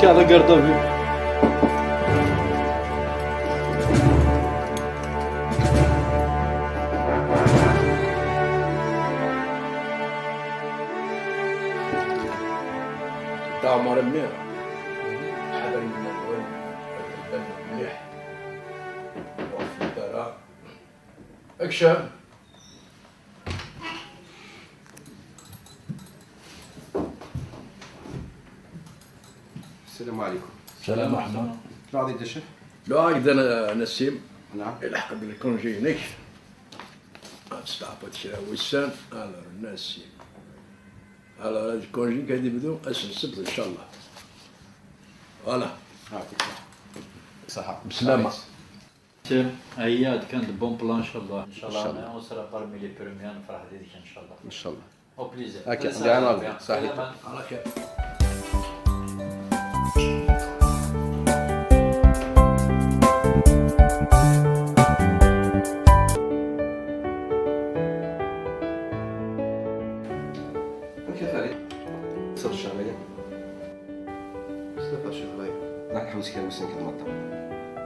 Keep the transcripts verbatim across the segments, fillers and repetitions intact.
Yalla, garde à vue. Teɛmer mmi. Ḥader imennawen. Lban mliḥ. Ur ɣ-tfut ara. Akcam. السلام عليكم. السلام ورحمة الله. شنو غادي تشوف؟ لو هكذا ن-، نسيم. نعم. يلحق بالكونجي هناك. تستعبط كذا وسان. الور نسيم. الور هذا الكونجي كان يبدو أس السبت إن شاء الله. فوالا. يعطيك الصحة. صحة. بسلامة. هيا، هاد كان de bon plan إن شاء الله. إن شاء الله. إن شاء الله. On sera parmi les premiers، نفرح بيك إن شاء الله. إن شاء الله. Au plaisir. هاكا، سلامة. صحيح. سلامة. على خير. وكيف عليك؟ صار الشعبية؟ مصطفى، شوف غير. راك حوس كان وسنك المطر.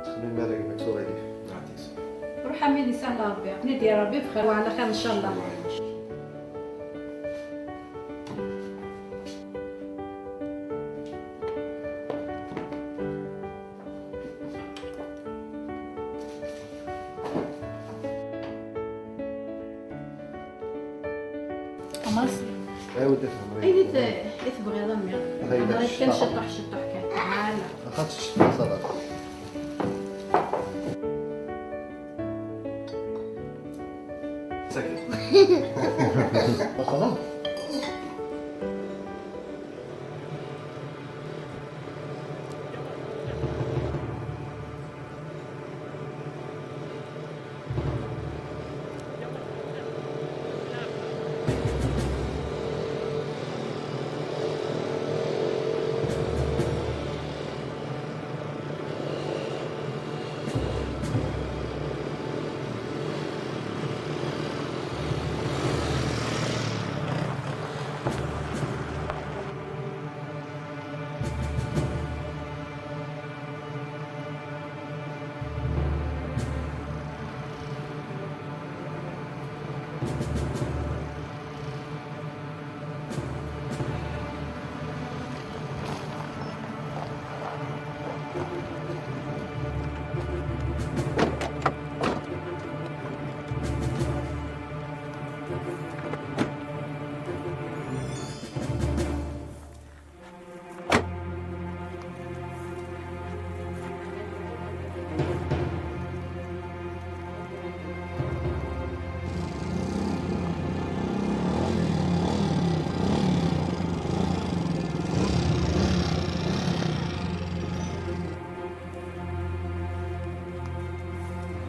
تخمم مالك مكسور عليك. يعطيك الصحة. روح حميد، إن شاء الله ربي. عقني ديال ربي بخير وعلى خير إن شاء الله. أماس. أيوة، تفهم. أي دي ت-، إيه تبغي ضمي؟ هاي أنا كان شطح. شطح، شطح كان. تعال. أخذت الشطح صدق. سكت. خلاص.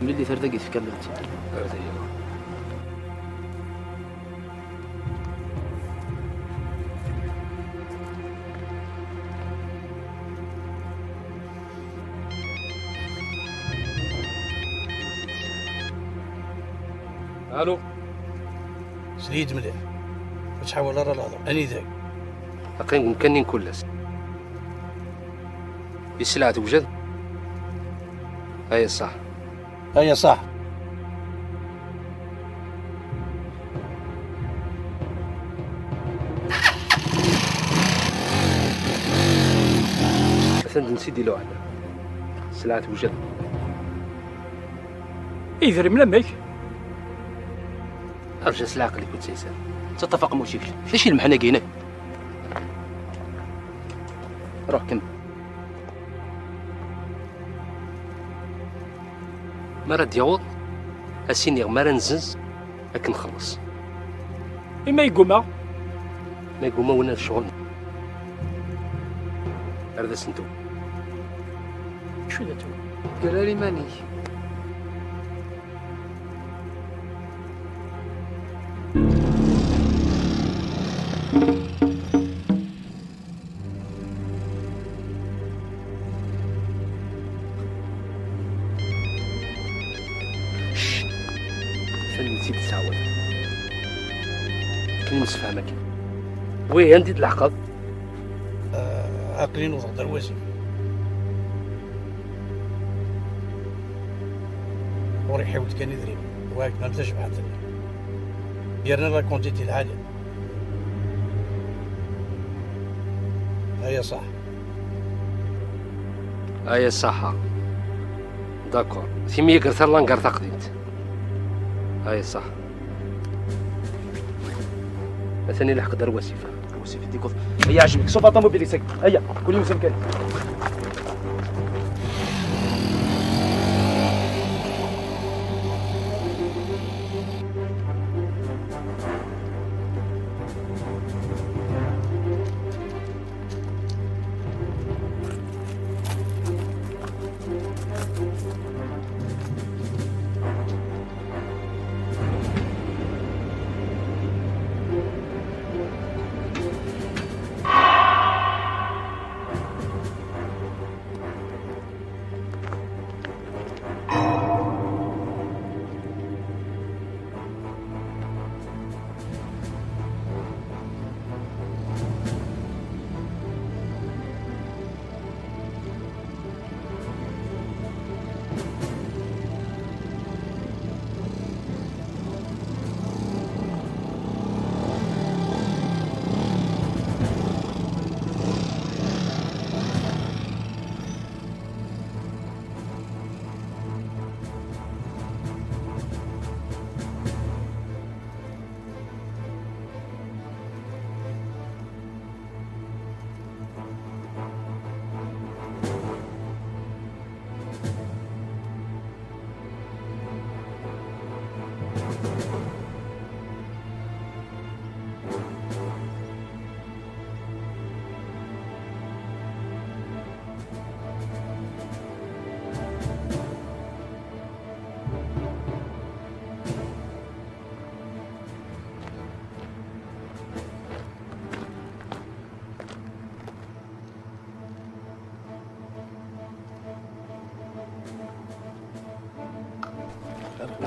Mlil di tarda i yefka llant. Alo. Sel-iyi-d mliḥ. Ur ttḥawal ara lehḍur. Anida-k? Aql-i deg umkan-nni n kullas. Di sselɛa tewjed? Aya ṣṣeḥ. Aya ṣṣeḥ. Atan d nsi di luɛla. Sselɛa tewjed. Idrimen amek? Rǧa s leɛqel-ik ur ttaysan. Ttaṭṭaf aqemmuc-ik. D acu i lmeḥna-agi-inek? Ruḥ kemmel. Mi ara d-yaweḍ, ad s-iniɣ mi ara nzenz, ad k-nxelleṣ. I ma yegguma? Ma yegguma winna d ccɣel. Ar d asentu. Acu d atu? Ger ar iman-ik. Atan yettid yettɛawad. Akken i nemsefham akken. Wih, anda i d-tleḥqeḍ? Ah, Aql-i nuḍeɣ-d ar wasif. Ur iḥiwel kan idrimen, wa gma-m tajebḥant-nni. Yerna la quantité lɛali. Aya ṣaḥ. Aya ṣaḥa. D'accord. Timi ger tallan ger taqdimt. Aya ṣaḥ. Atan ilḥeq-d ar wasif. Ar wasif i d-ikkuḍ. Aya ɛejbek, ṣubb aṭamubil-ik. Aya, kul yum s amkan.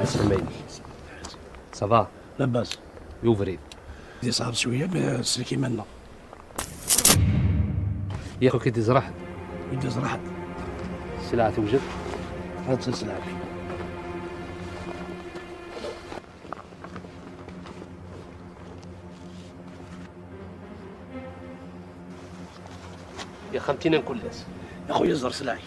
Ɛeslama-inek. Ça va? Labas. I ubrid? D iṣɛeb cwiya, mais selk iman-nneɣ. Yak ur k-id-iẓra ḥedd? Ur d-iẓra ḥedd. Sselɛa tewjed? Ad sselɛa. Yaxxamtina n kul ass. A xuya, ẓer sselɛa-k.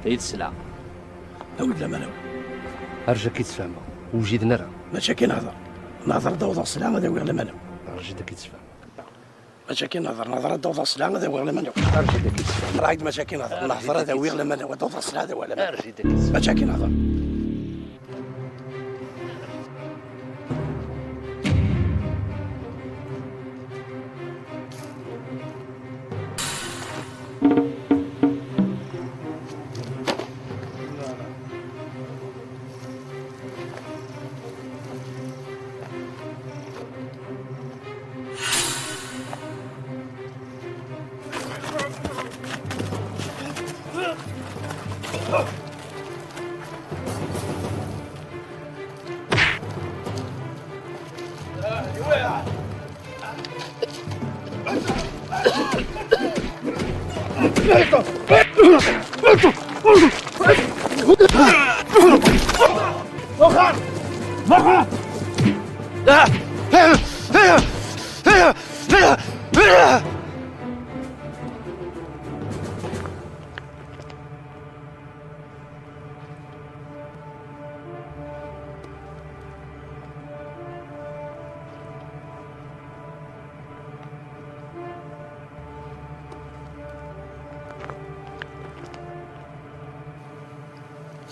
Ay d sselɛa. Awi-d laman-aw. Arǧu ad k-id-sfehmeɣ. Ur wjiden ara. Mačči akka i nehder. Nehder ad d-awḍeɣ sselɛa ad awiɣ laman-aw. Arǧu ad k-id-sfehmeɣ. Mačči akka i nehder. Nehder ad d-awḍeɣ sselɛa ad awiɣ laman-aw. Arǧu ad k-id-sfehmeɣ. Rɛid, mačči akka i nehder. Nehder ad awiɣ laman-aw. Ad d-awḍeɣ sselɛa ad awiɣ laman-aw. Arǧu ad k-id-sfehmeɣ. Mačči akka i nehder.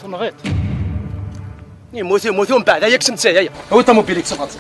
Tenɣiḍ. Yemmut, yemmut, umbeɛd, aya kksemt-tt, aya. Awi ṭamubil-ik, kksemt-tt.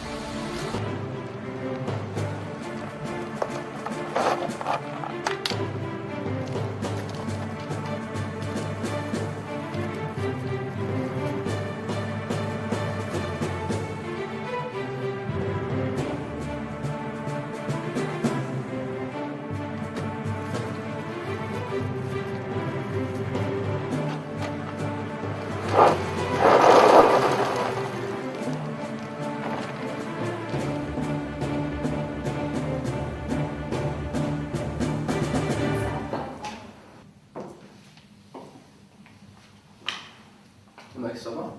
Amek ça va?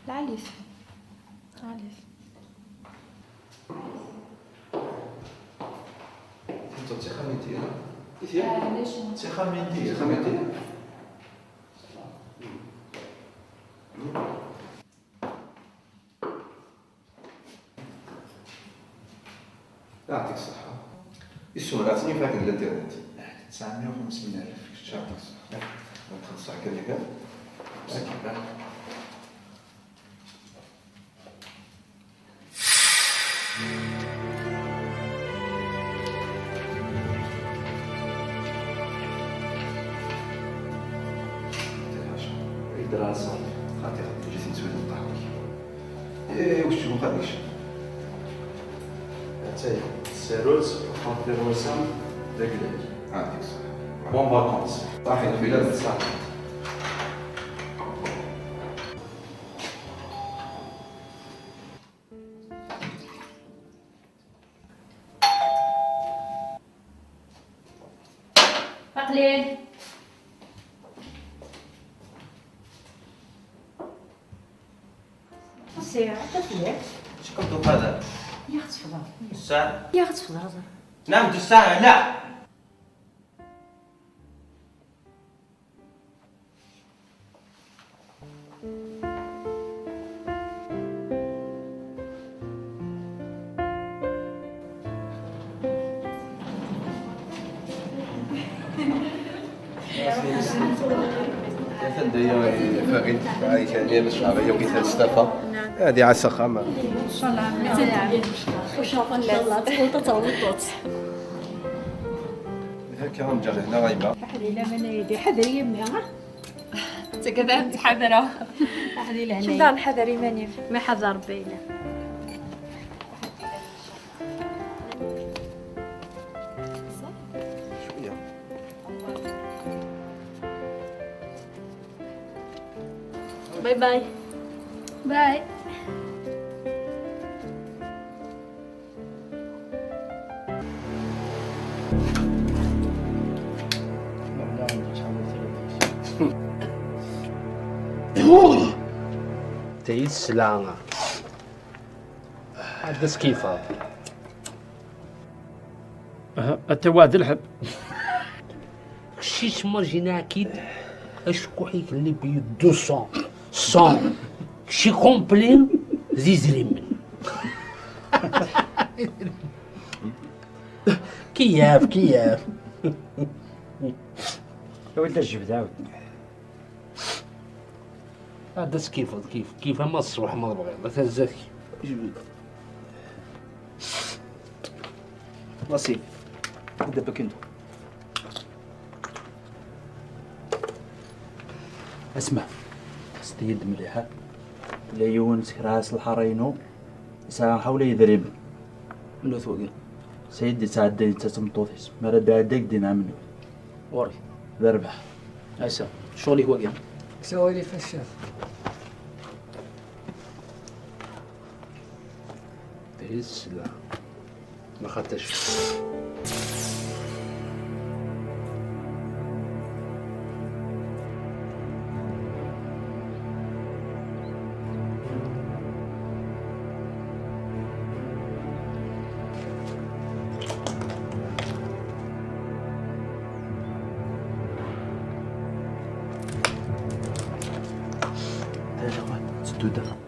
Lɛali-t. Lɛali-t. Netta d tixxamin-nni, ha? I tya? Ah, d acu? D tixxamin-nni. D tixxamin-nni? Yeɛṭik ṣṣeḥḥa. Issumar-asen i fakken l'internet. Tesɛa meyya u xemsin alaf kečč. Yeɛṭik ṣṣeḥḥa. Ma txellṣeḍ kan yakan. Akken. Yedra ṣṣeḥ. Xaṭi, xaṭi, ǧǧet-tt ttwali lqahwa-k. Eh, wečč, muqabic. Attay, tsarut, xaṭi, rwasa, d aglag. Ɛṭik ṣṣeḥ. Bon vacances. Ṛaḥ-it fell-as. Ṣṣeḥ. Aql-in. Ɣas iɛedda fell-ak. Cukkeɣ tufa da. Yak tfeḍreḍ. Ssaɛa? Yak tfeḍreḍ. نعم، الساعة لا. Atan daya Farid, ay kan, yal ccehṛ yakk i testafa. Ad iɛass axxam. Ucafa n lalla, tqulṭ ad taweḍ ṭṭutt. Akka, nǧer hna ɣayma. Ḥader laman a yidi, ḥader yemma. Tagad ad ttḥadareɣ. Ḥader lehna. Cemda nḥader iman-im. Ma ḥader Rebbi yella. شوية. باي باي. باي. Tayi tesla. Ad as-kifeḍ. Aha, ad tawaɛd lḥeb. Kečči smajinaɛ-k-id acekkuḥ-ik اللي بيه deux cents, cent. Kečči complet d idrimen. Kiyaf, kiyaf. A ولد الجبد عاود. Ad as-kifeḍ, kif, kif ama ṣṣbeḥ ma tebɣiḍ, atan zdat-k. Merci. Ad d-abakindu. Asma, xsed-iyi-d mliḥ, ha? Ula yiwen sekreɣ-as lḥara-inu, yesɛa ḥawla yedrimen. Menwet wagi? Sayid yettɛedday netta d tmeṭṭut-is, mi ara d-iɛeddi ad k-d-inɛa menwet. Ɣur-k. D rrbeḥ. Ass-a, ccɣel-ik wagi. Kkes awal-ik a ccix. Diri-d ssla. Lxaṭer. Tteddu daxel.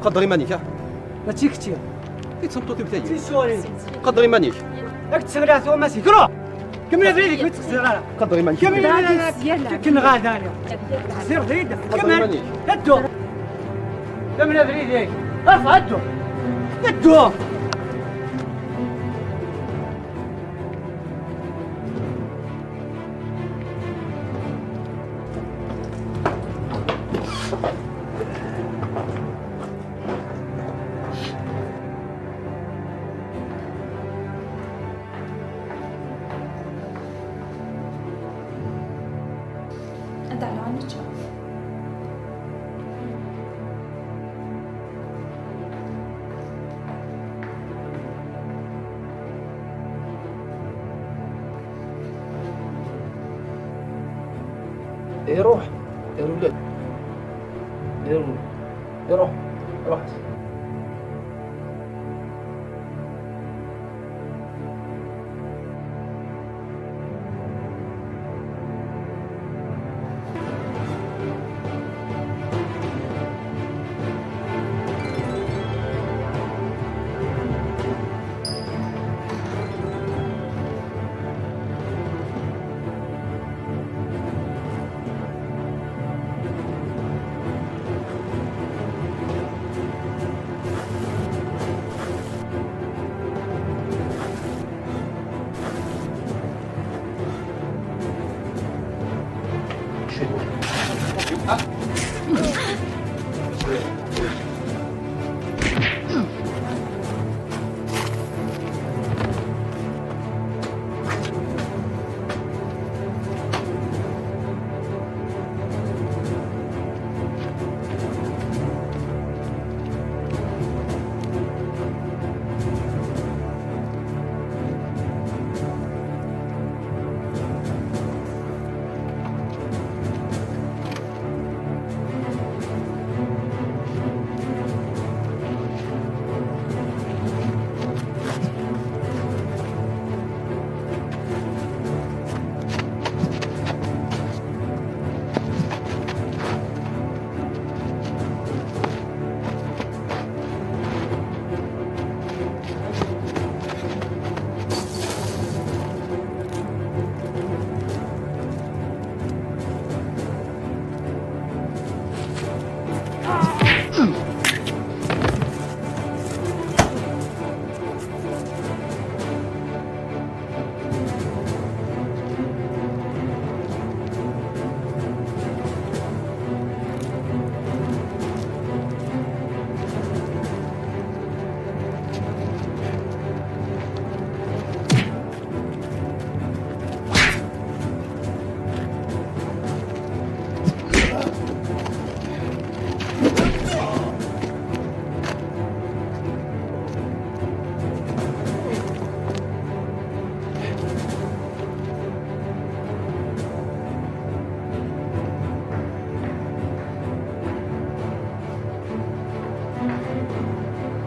Qadder iman-ik, ah. Mačči kečči. I d tameṭṭut-iw tayi. Qadder iman-ik. Ad k-tt-ɣliɣ tuɣmas-ik. Ruḥ! Kemmel abrid-ik, ur tt-xziɣ ara. Qadder iman-ik. Kemmel abrid-ik. Ken ɣada. Xziɣ abrid. Kemmel. Ddu. Kemmel abrid-ik. Rfeɛ, ddu. Ddu. Ad ɛelɣen učči. Iruḥ, irewlad. Irewlad. Iruḥ, iruḥ.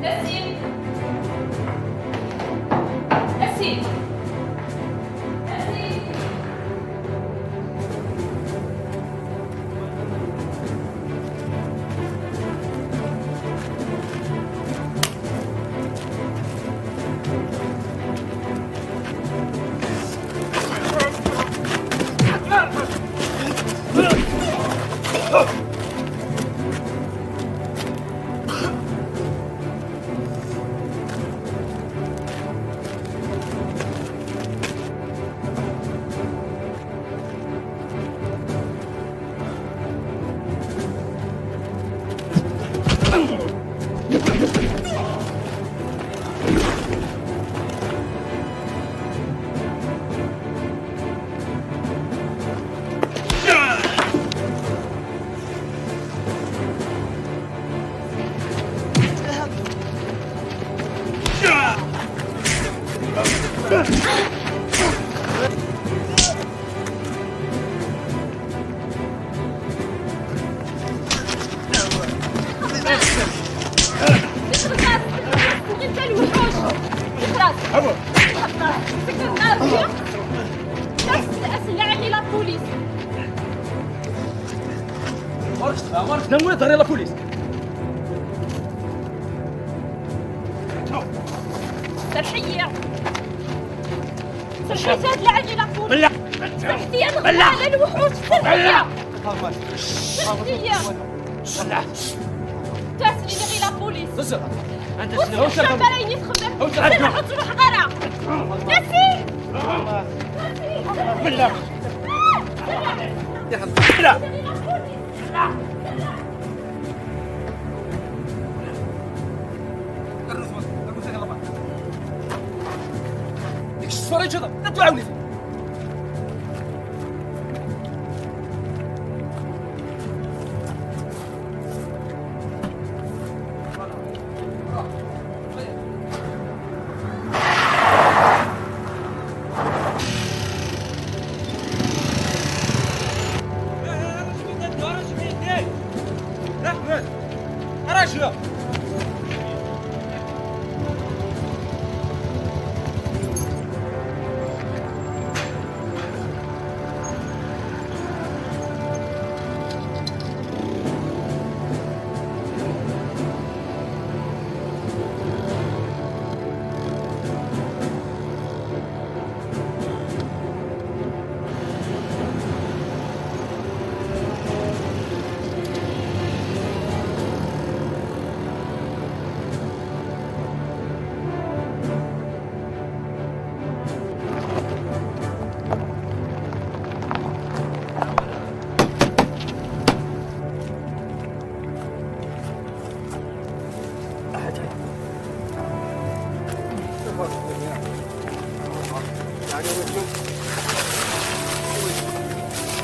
Nassim! Nassim! Nassim! Nnan-awen ad ɣriɣ la police. Serḥ-iyi! Serḥ-iyi, ad lɛali la police! Bella! Serḥ-iyi, ad ɣriɣ la lewḥuc! Serḥ-iyi! Serḥ-iyi! Bella! Tasli ɣi la police! Ur teḥṣiḥ ara ayen i txeddem! Serḥ ur ttruḥeɣ ara! Nasi! Bella! Bella! Deg ccetwa ara yeččeḍ, ad tɛawni.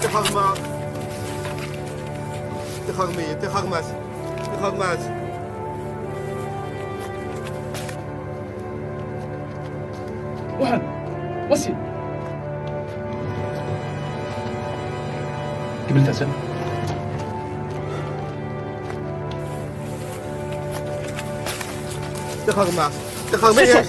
Tixeṛma. Tixeṛmi, tixeṛmas. Tixeṛmas. Waḥed. Wasil. Kemmel tasam. Tixeṛmas. Tixeṛmas.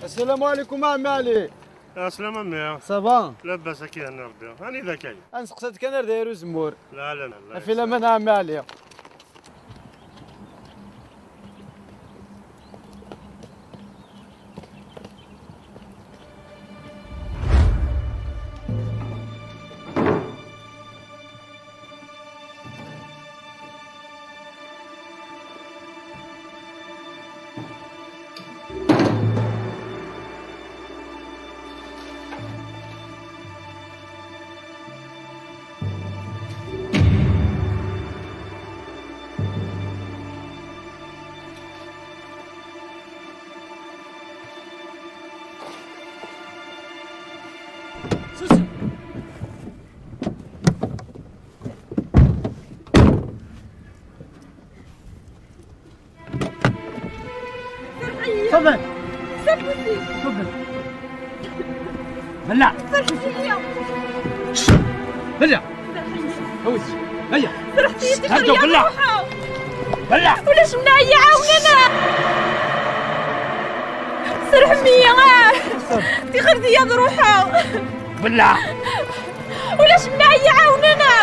السلام عليكم عمي علي. السلام عمي. صافا؟ لاباس، كي هنا ربي. هاني ذاك هي. نسقسات كان داير زمور. لا، لا، لا، لا. في الأمان عمي علي. تفضل. تفضل. بلع. بلع. هيا. هرجع بلع. بلع. ولاش من هيا عاوننا. سرح مية، آه. تي خردي يا روحها. بلع. ولاش من هيا عاوننا.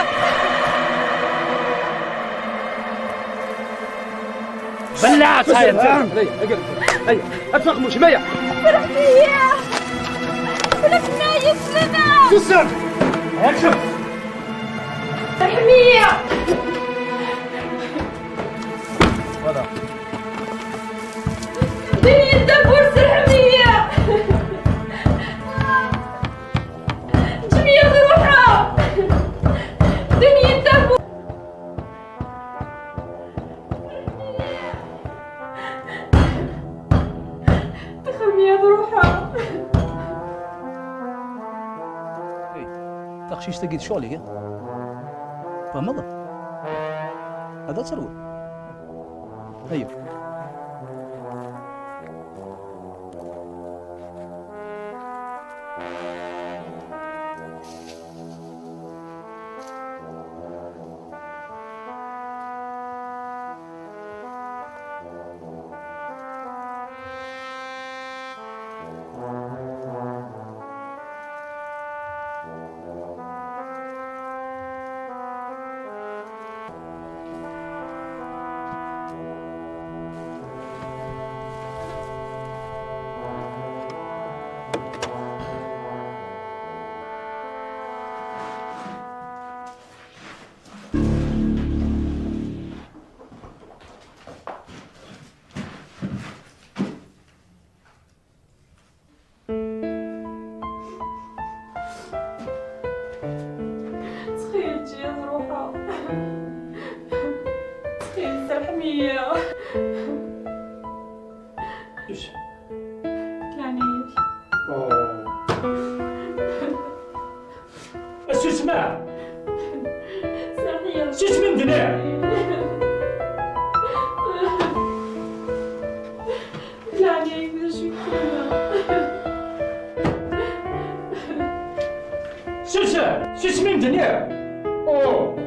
بلعت هاي انت. هيا، هيا، هيا. اتفق مش مية. فرحتي يا. ولا كنا يسلنا. تسلم. هيا شوف. رحمية. ولا. دنيا الدبور سرحمية. جميع روحها. دنيا الدبور. Taqcict-agi d ccɣel-ik, eh? Tfehmeḍ? Ad ad terwel. Aywa. Ttxil, ǧǧi-yi ad ruḥeɣ. Ttxil, serḥem-iyi. Susem. Leɛnaya-k. Oh. Susem, ah! Serḥ-iyi. Susem, i m-d-nniɣ! Leɛnaya-k, d acu i k-yenna? Susem! Susem, i m-d-nniɣ! Oh!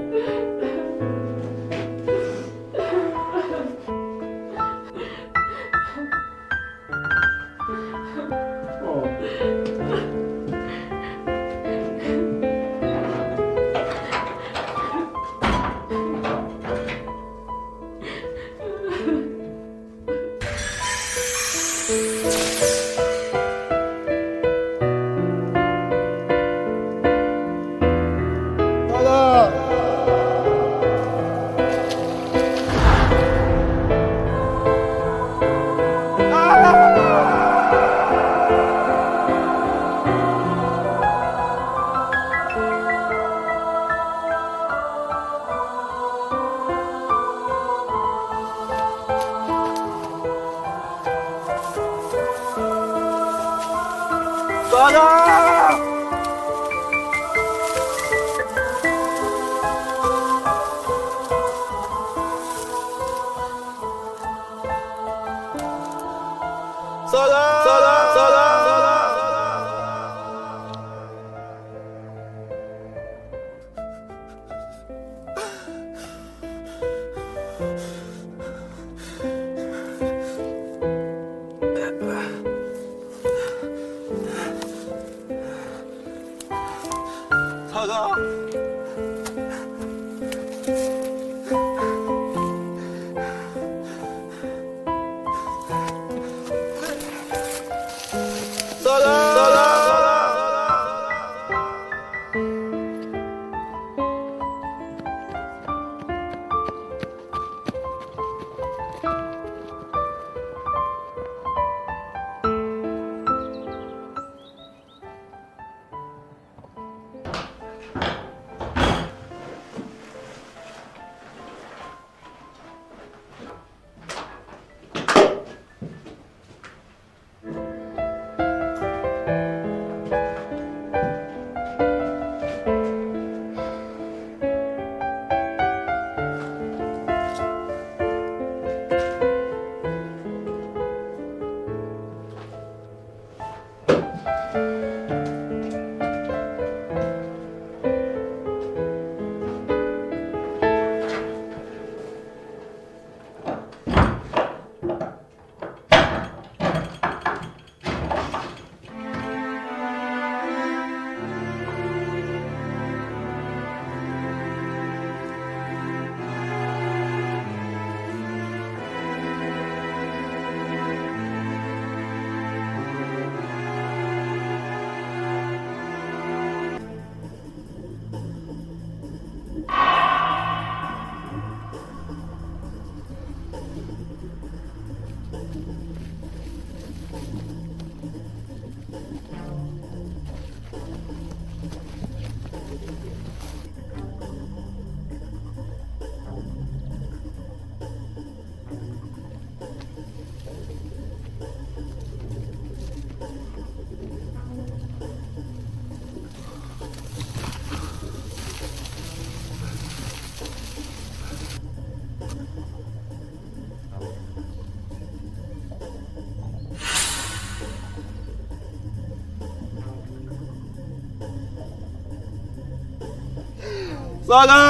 Sara!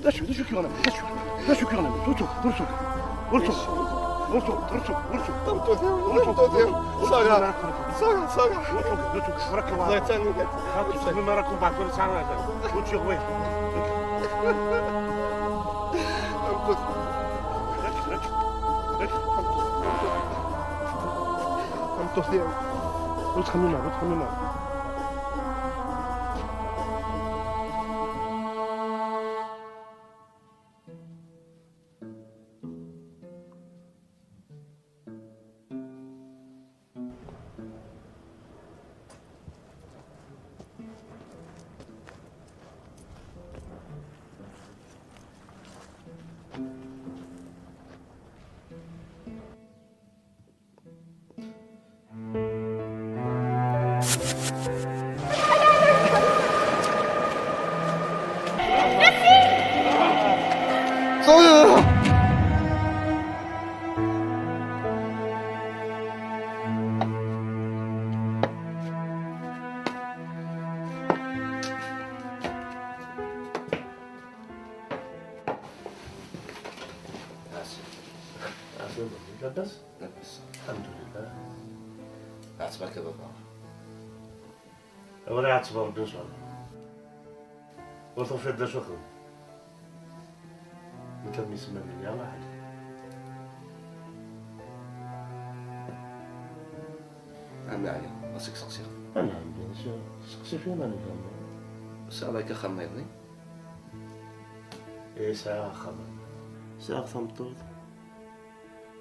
D acu, d acu k-yuɣen? D acu, d acu k-yuɣen? Ur ttut, ur ttut, ur ttut, ur ttut, ur ttut, ur ttut. Tameṭṭut-iw, tameṭṭut-iw. Sara, Sara, Sara. Ur ttut, ur ttut. Barakallah. Allah yettɛiwin. Ur ttut, ma rakum baɛd wala sɛa. Ur ttut, ur ttut. Tameṭṭut. Tameṭṭut-iw. Ur ttxemmim ara, ur ttxemmim ara. Ɛaslama, labas? Labas. Lḥemdulillah. Ɛettbeɣ-k a baba. Awal iɛetteb Rebbi, ncallah. Ur tufiḍ d acu xdem. Nekk am isemman-nni, am aḥed. Ɛemmi Ɛli, ɣas i k-seqsiɣ. Anɛam, d acu? Seqsi f iman-ik, a mmi. Tesɛiḍ akka axxam nniḍen? Ih, sɛiɣ axxam. Sɛiɣ tameṭṭut.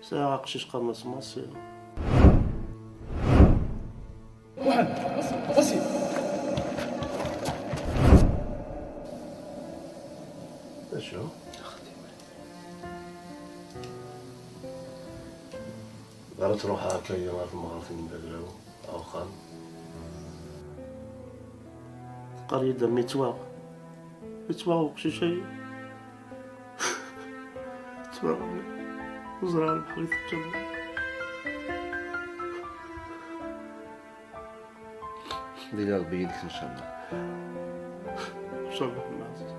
Sɛiɣ aqcic qqaren-as Massi. Muḥend, Massi, Massi. D acu? Ara truḥ akka ɣer temɣart n Daglaw, axxam. Teqqar-iyi-d a mmi yettwaɣ. Yettwaɣ uqcic-agi. Yettwaɣ. Ur ẓriɣ ara bḥal i teǧǧam. Dina Rebbi yid-k, ncallah. Ncallah, a mmi ɛziz.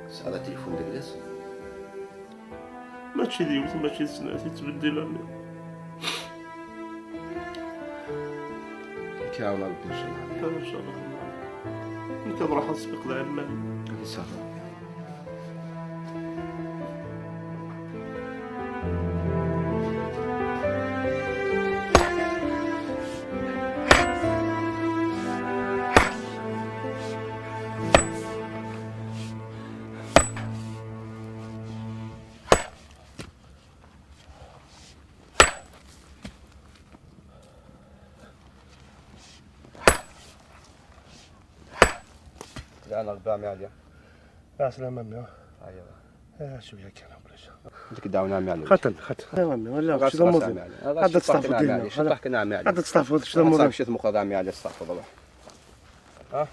Tesɛiḍ atilifun deg-s? Mačči d yiwet, mačči d snat, yettbeddil a mmi. Ad k-iɛawen Rebbi, ncallah. Ncallah. Nekk ad ruḥeɣ ad sbiqeɣ lɛelma. Ncallah. Lɛan Rebbi a mmi Ɛli. Ɛeslama a mmi. Aywa. Ah, cwiya kan, bla. Nek dɛawen a mmi Ɛli. Xaten, xaten. Aywa a mmi, wala. Ɣas, ɣas a mmi Ɛli. Ɣas ad testeɛfuḍ kan a mmi Ɛli. Cwiya kan a mmi Ɛli. Ad testeɛfuḍ, cwiya. Ad testeɛfuḍ, cwiya. Ɣas. Ha?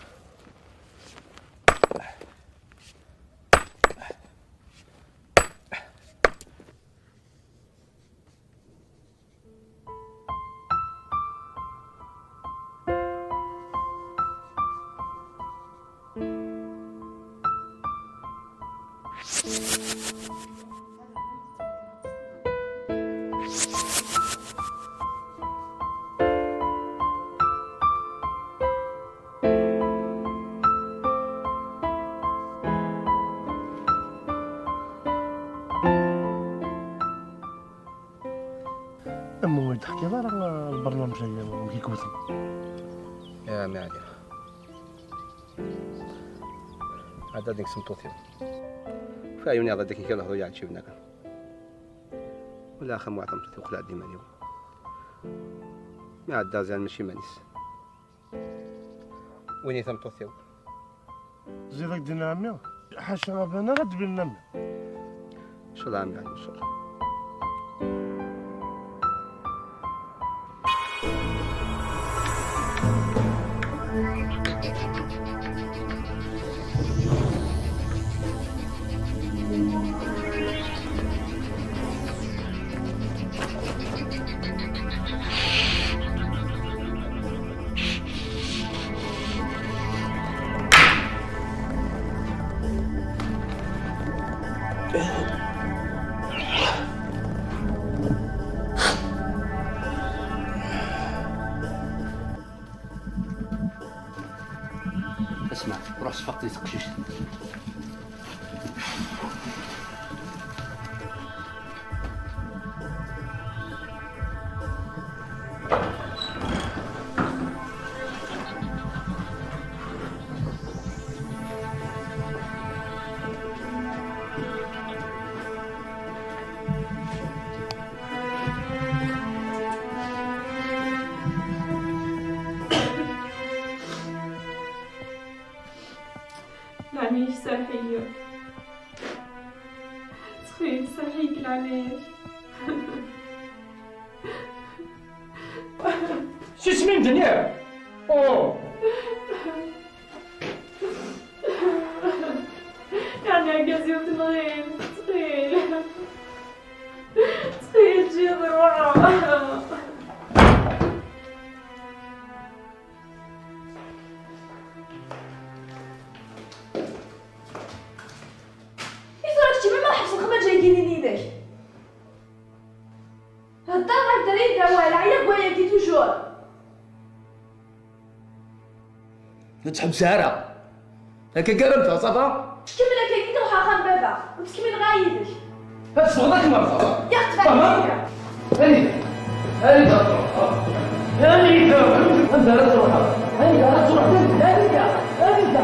Am ur d-teḥkiḍ ara lbernameǧ-agi, amek i k-wten? Ya mmi Ɛli. Ɛedda deg-s tmeṭṭut-iw. F ɛyun iɛḍa-d akken kra lehdur yeɛǧiben akken. Wala axxam waɛer tameṭṭut-iw qleɛ-d iman-iw. Mi ɛedda ziɣen mačči iman-is. Win i tameṭṭut-iw. Ziḍ ak-d-inna ɛemmi, ḥaca aban ara d-bilin a mmi. Ncallah a mmi, ncallah. اسمع، روح صفقت لي تقشيش. Leɛnaya-k, serreḥ-iyi. Ttxil, serreḥ-iyi deg leɛnaya-k. Sisem-iyi-d, nniɣ! Oh! Yeɛni argaz-iw tenɣiḍ, ttxil. Ttxil, ǧǧiɣ ruḥeɣ. I tura keččini ma tḥebseḍ xmaǧ-agi-nni-inek? Hedder ɣer dderya d awal, ɛyiɣ deg wayagi toujours. Ur ttḥebbiset ara. Akka kan ara mmteɣ, ça va? Tkemmel akka kan, ruḥ axxam baba, ur ttkemmileɣ ara yid-k. Ad teffɣeḍ akken ma tebɣiḍ. Yak tfehmeḍ. Fehmeḍ? Anida? Anida? Anida? Anda ara truḥeḍ? Anida ara truḥeḍ? Anida? Anida?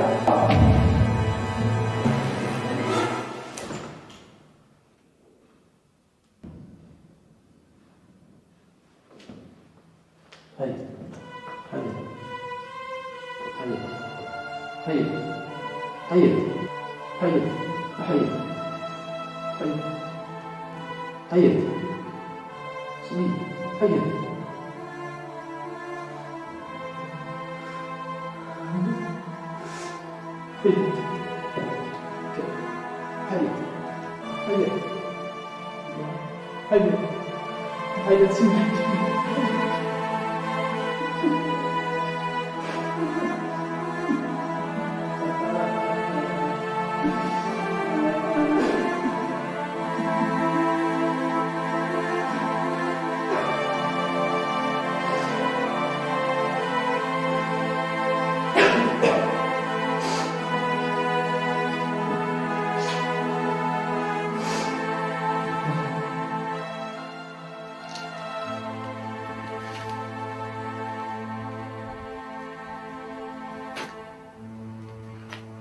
هيا، هيا، هيا، هيا، هيا، هيا، هيا، هيا، هيا، سمي، هيا. هيا. هيا. هيا. هيا. هيا، سمي.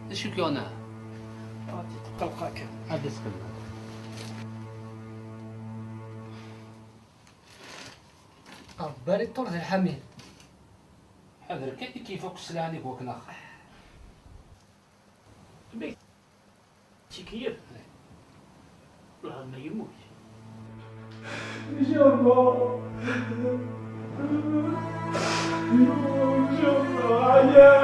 D acu k-yuɣen? Ad tqelq akka. Ad isqelq. Rebbi ara iṭṭur di lḥami. Ḥader kan i k-ifuk sselɛan i iwakken axxam. Tikeyyef. Lɛaḍma yemmut. Yemma. Yemma, ɛyiɣ.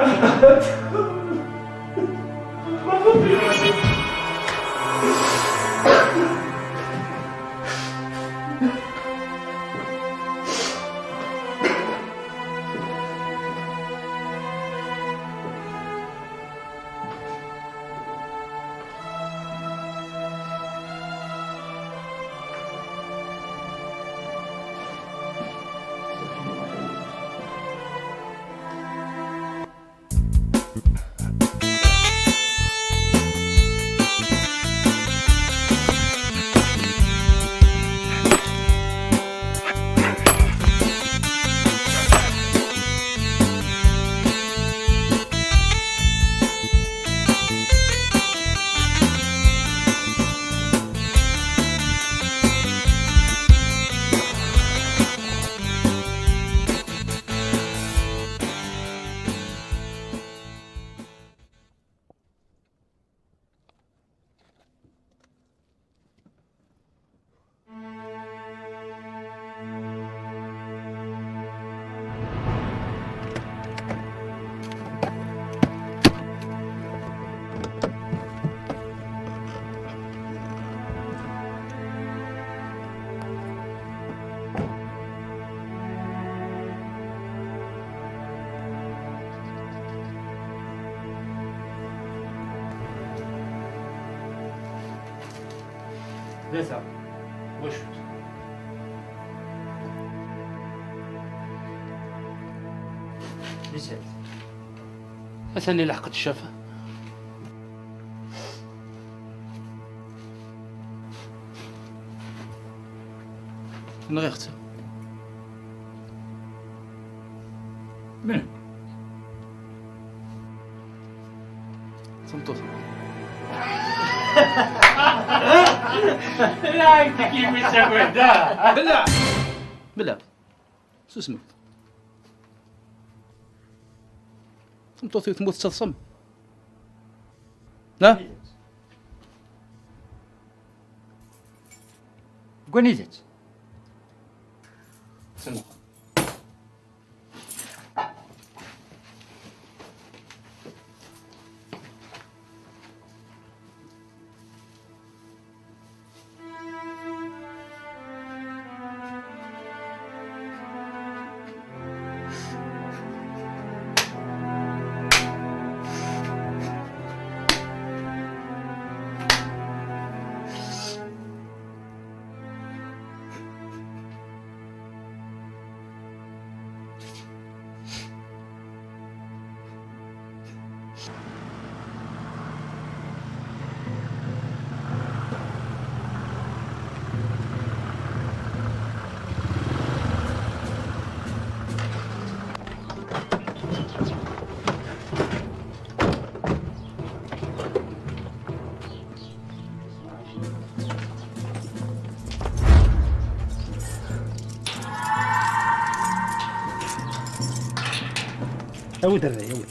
Tlata. Wacu? Lisat. Atan ilḥeq-d ccaf. Nɣiɣ-tt. Min? Tameṭṭut. La, أنت كيف تسوي ده؟ Bella! Bella! Susem. Tameṭṭut-iw temmut d taḍsa. Ha? Deg wanida-tt? Awi-d rray, awi-d.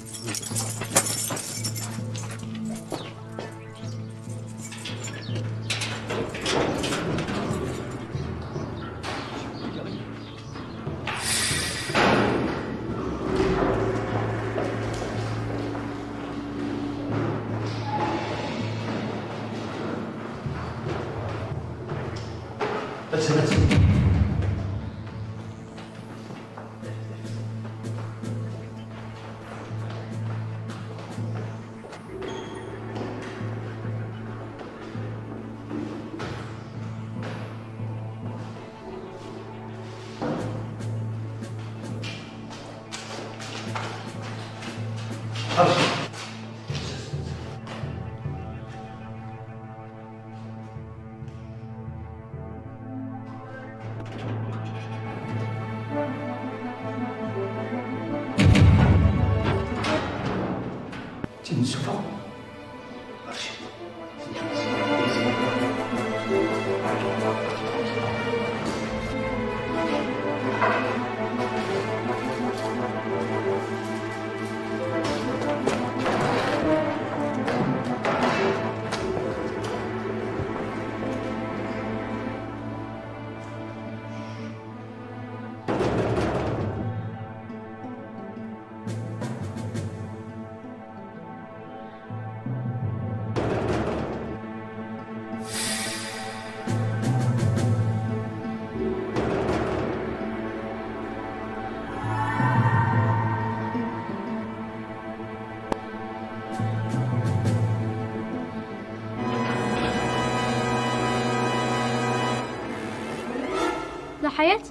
La Hayat?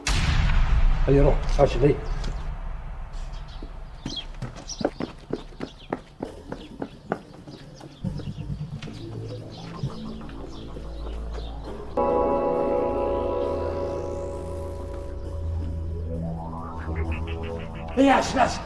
Ay, ruḥ, acu d-, ay, acu, acu?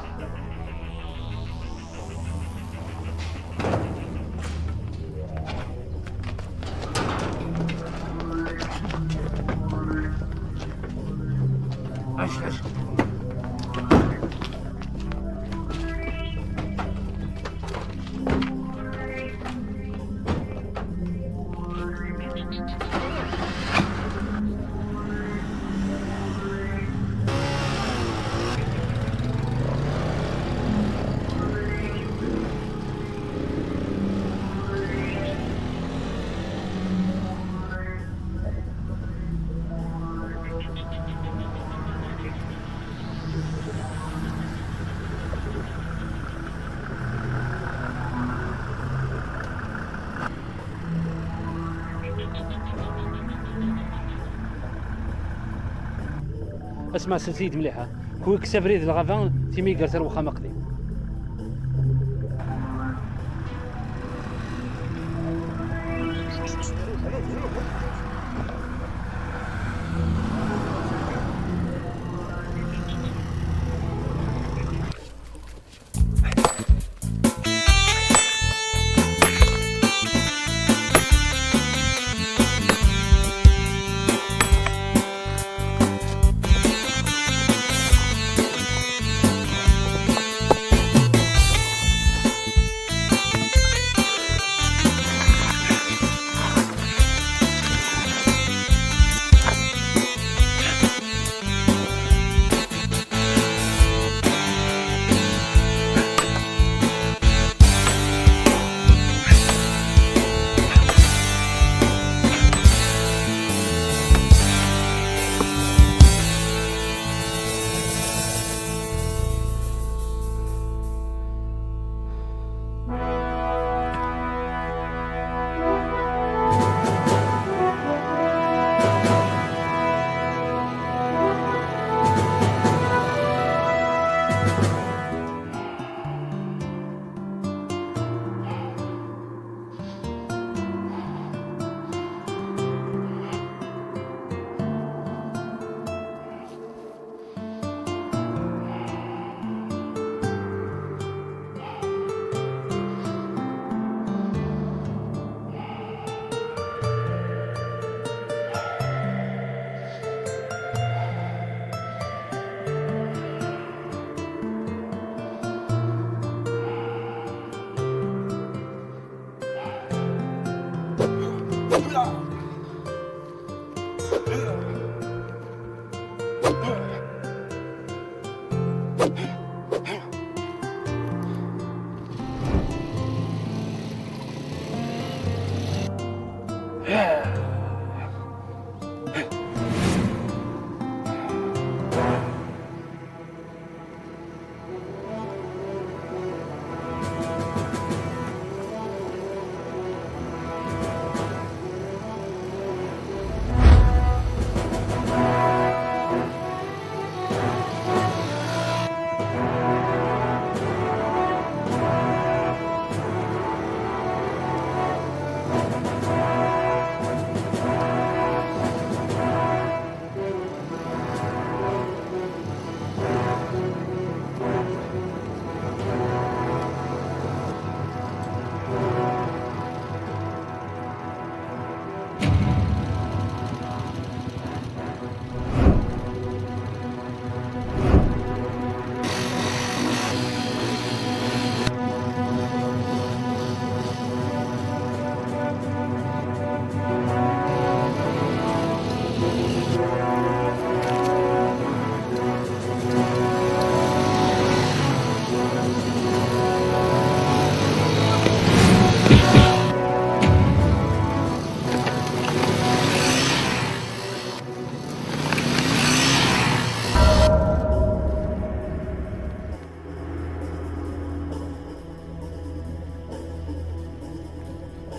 Sma, sels-iyi-d mliḥ, ha. Kwi kkes abrid n lɣaba, timi gar ar wexxam aqdim.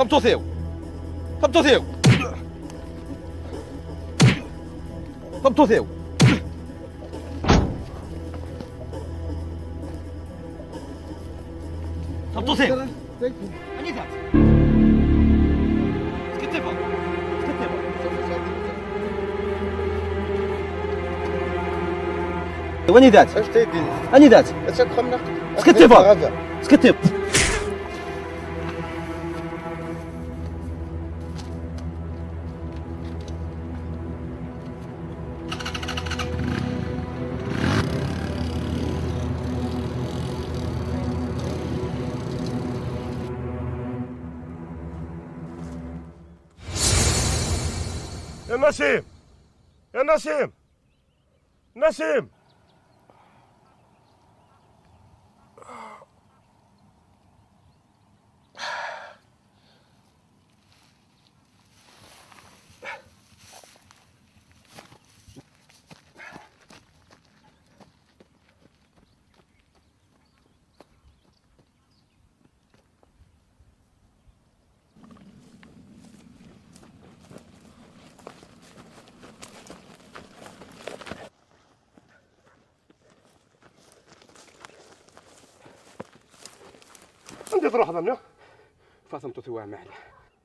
Tameṭṭut-iw! Tameṭṭut-iw! Tameṭṭut-iw! Tameṭṭut-iw! Anida-tt? Skettifa! Skettifa! Anida-tt? Anida-tt? Skettifa! Skettifa! يا نسيم! يا نسيم! نسيم! Tṛuḥeḍ a mmi? Fatemt-iw a ɛmi Ɛli.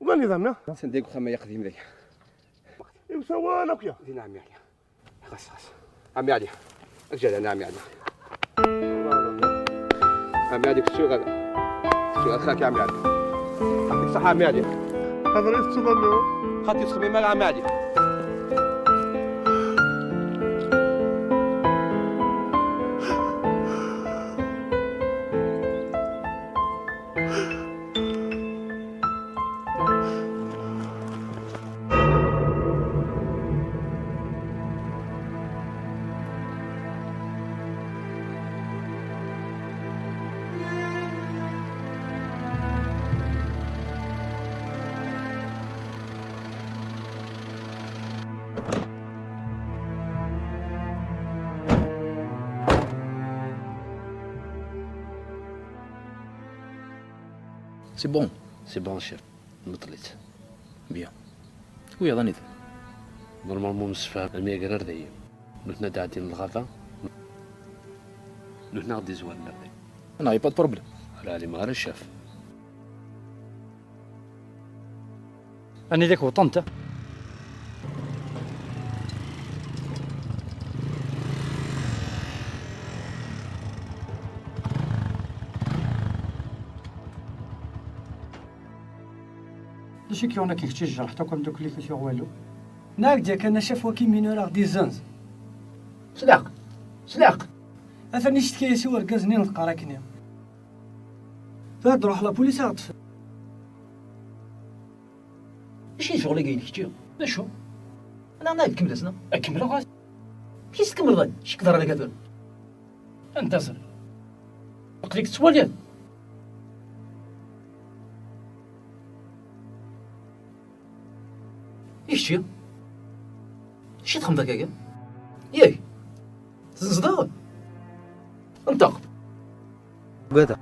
Wani d a mmi? Sanda i uxxam ay aqdim dagi? Iwsawal akya. Din a ɛmi Ɛli. Xas, xas. A ɛmi Ɛli. Aǧal a ɛmi Ɛli. A ɛmi Ɛli, kečč ɣer, kečč ɣer xalk a ɛmi Ɛli. Yɛṭik ṣṣeḥḥa a ɛmi Ɛli. Xaṭer i tettuḍ a mmi. Xaṭi ur ttxemmim ara a ɛmi Ɛli. C'est bon, c'est bon, chef. Meṭṭel-itt. Bien. Wiyaḍ anida? Normalement msefham almi agrar dayi. Nutni ad d-ɛeddin lɣaba. Nutni ad ɣ-d-izwaren ar dayi. Non, y a pas de problème. Ala ɛlimeɣ ara, chef. Anida k-wwḍent? D acu i k-yuɣen akken kečč i tjerḥeḍ akk amdakkel-ik ur t-yuɣ walu? Nniɣ-ak-d yakan a chef waki mineur aɣ-d-izzenz. S leɛqel, s leɛqel. Atan icetki-as i urgaz-nni n lqar akkenni. Tura ad d-ruḥ la police ad ɣ-d-teffer. Acu i d ccɣel-agi-inek kečči? D acu? Anaɣ ad kemmel ass-a? Ad kemmleɣ ass. Amek i s-tkemmleḍ ayen? Cekk d rragafel. Anda ẓriɣ? Aql-ik tettwaliḍ. I kečči? Acu i txedmeḍ akka? Yak? Tezzenzeḍ-aɣ? Nṭeq. Ugadeɣ.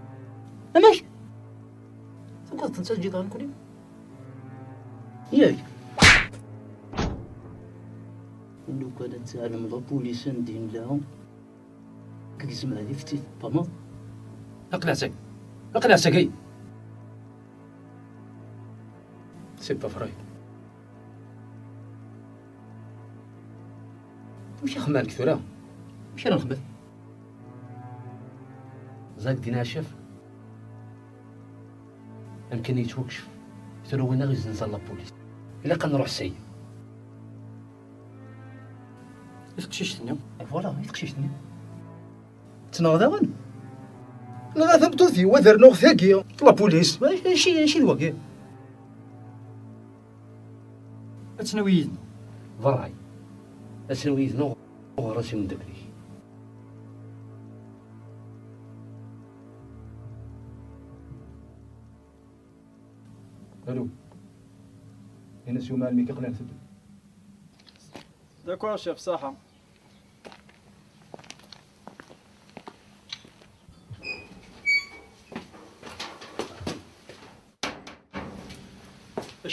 Amek? Tugadeḍ-tent ad ǧǧiḍ ɣer nekkni? Yak. Lukan ad teɛlem la police anda i nella, ad k-gezmeɣ ad iftit, tfehmeḍ? Aql-aɣ sagi. Aql-aɣ sagi. C'est pas vrai. Amek i xemmeɣ nekk tura? Amek ara nexdem? Ẓag dina a chef. Amkan yettwakcef. Tura win aɣ-izzenzen la police. Ilaq ad nruḥ sagi. I teqcict-nni? Voilà, i teqcict-nni. Ttnaɣ daɣen? Nɣa tameṭṭut-iw ad rnuɣ tagi. La police. Aci, aci d wagi? Ad tt-nawi yid-neɣ. Berray. Ad tt-nawi yid-neɣ uɣer-as i umeddakel-ik. Alo. Ini-as i umɛellem-ik aql-aɣ nteddu. D'accord, chef, ṣaḥa.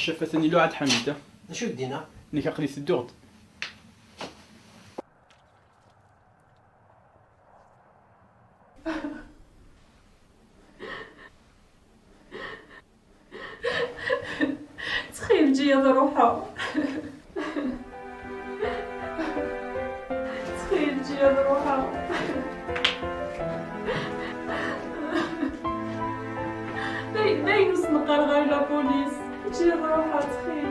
Ccaf atan iluɛa-d Ḥamid, ah. D acu i k-d-yenna? Nekk aql-i tedduɣ-d. Ttxil, ǧǧi-yi ad ruḥeɣ. Ttxil, ǧǧi-yi ad ruḥeɣ. Day-, dayen ur s-neqqar ɣer la police. Ǧǧi-yi ad ruḥeɣ, ttxil.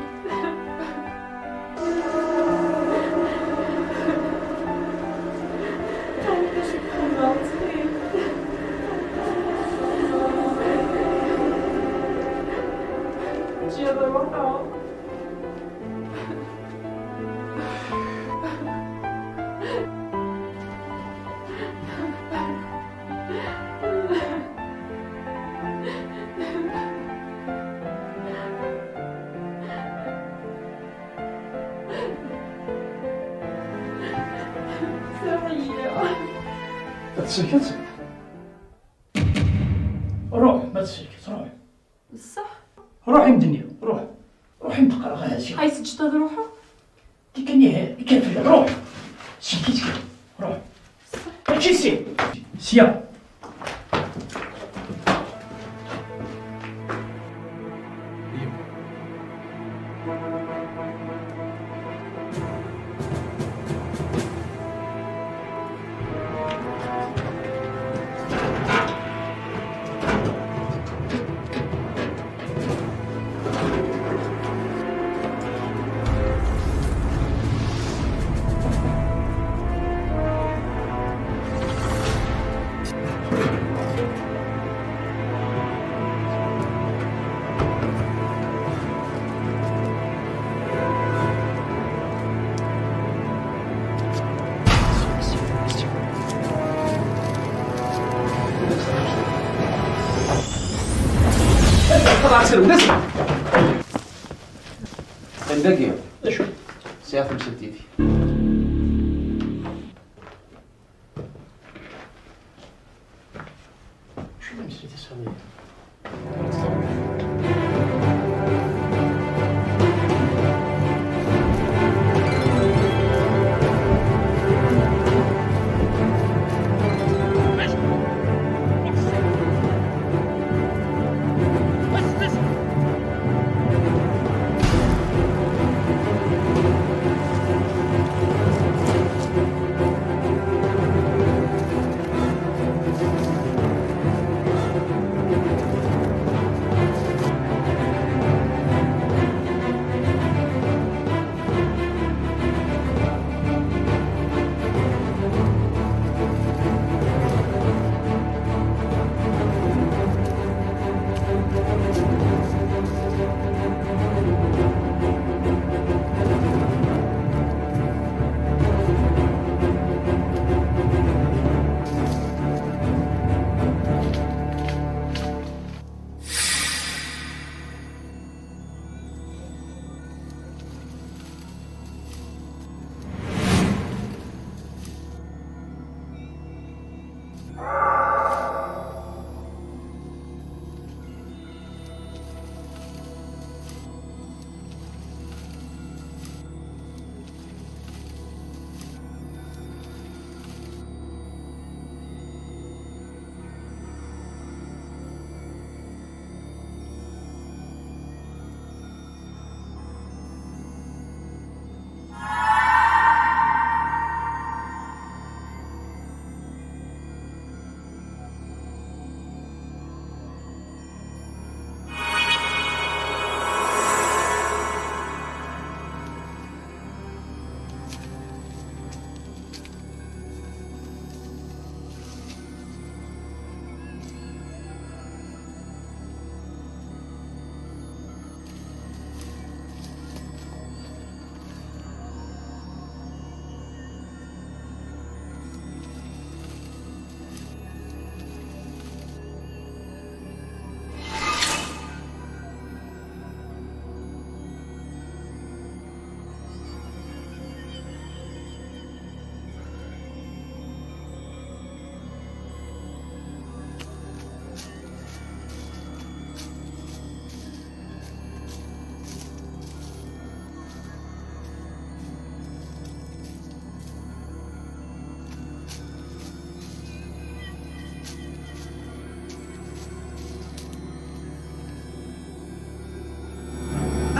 Ǧǧi-yi ad ruḥeɣ. Ad tsellkeḍ? Ruḥ, ma tsellkeḍ, ruḥ. Bessah? Ruḥ i medden-iw, ruḥ. Ruḥ i medden-iw, ruḥ. Ay teǧǧeḍ ad ruḥeɣ? Tikan ihi, ikan fell-i, ruḥ. Seg-i kan, ruḥ. Mačči si. Sya. Anda-agi? D acu? Sɛiɣ tamsalt yid-k. Acu i d tamsalt i tesɛiḍ yid-i?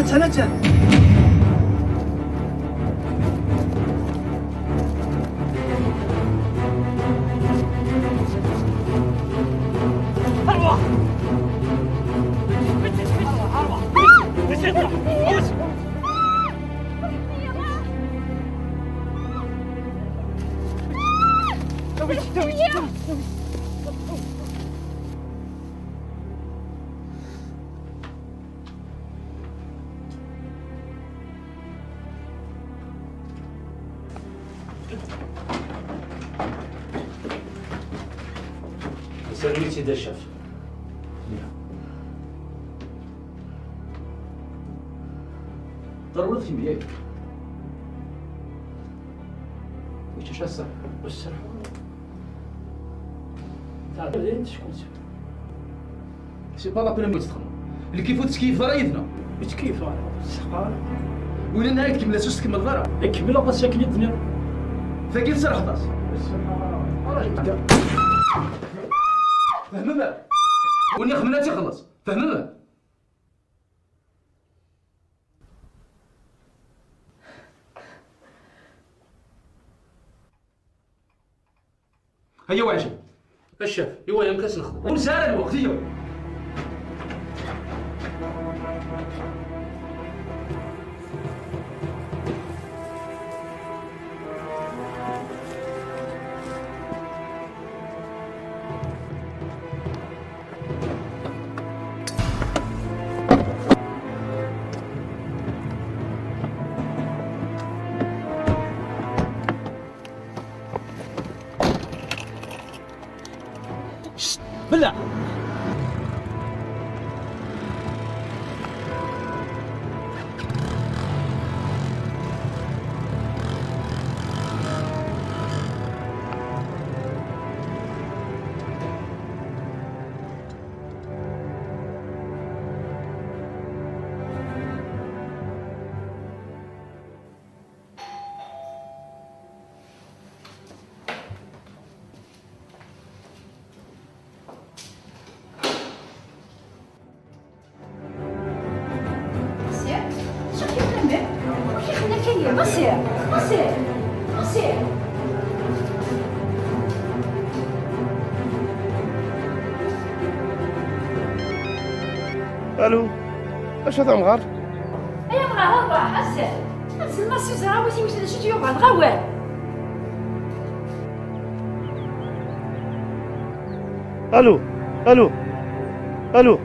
Atan, atan. Nessaram-itt-id a ccaf. Ḍerrurit imyagen. Kečč acu ass-a? Ur tserrḥeḍ ara. Tɛeddaḍ dayen teckunsi. C'est pas la peine ad txedmeḍ. Lkif ur tettkeyyifeḍ ara yid-neɣ. Ur ttkeyyifeɣ ara. Ur tseḥqeɣ ara. Win nniɣ-ak-d kemmel-as, ur s-tkemmleḍ ara. Kemmleɣ-as akken i d-nniɣ. Tagi tserrḥeḍ-as. Ur tserrḥeɣ ara. Ara jebdeɣ. Fehmem? Win ixedmen ad tt-ixelleṣ. Fehmem? Aya weɛjeb. A ccaf, iwa amek ad s-nexdem? Ur nesɛi ara lweqt, iyya. Cct, bella! Massi, acu k-ixedmen? Amek ixedmen akka-yi? Massi, Massi, Massi. Alu, acu a tamɣart? Ay amɣar, ṛwaḥ, azzel. Azzel, Massi, ẓer a wi-t-yewwten, d acu i t-yuɣen, ɣawel. Alu, alu, alu.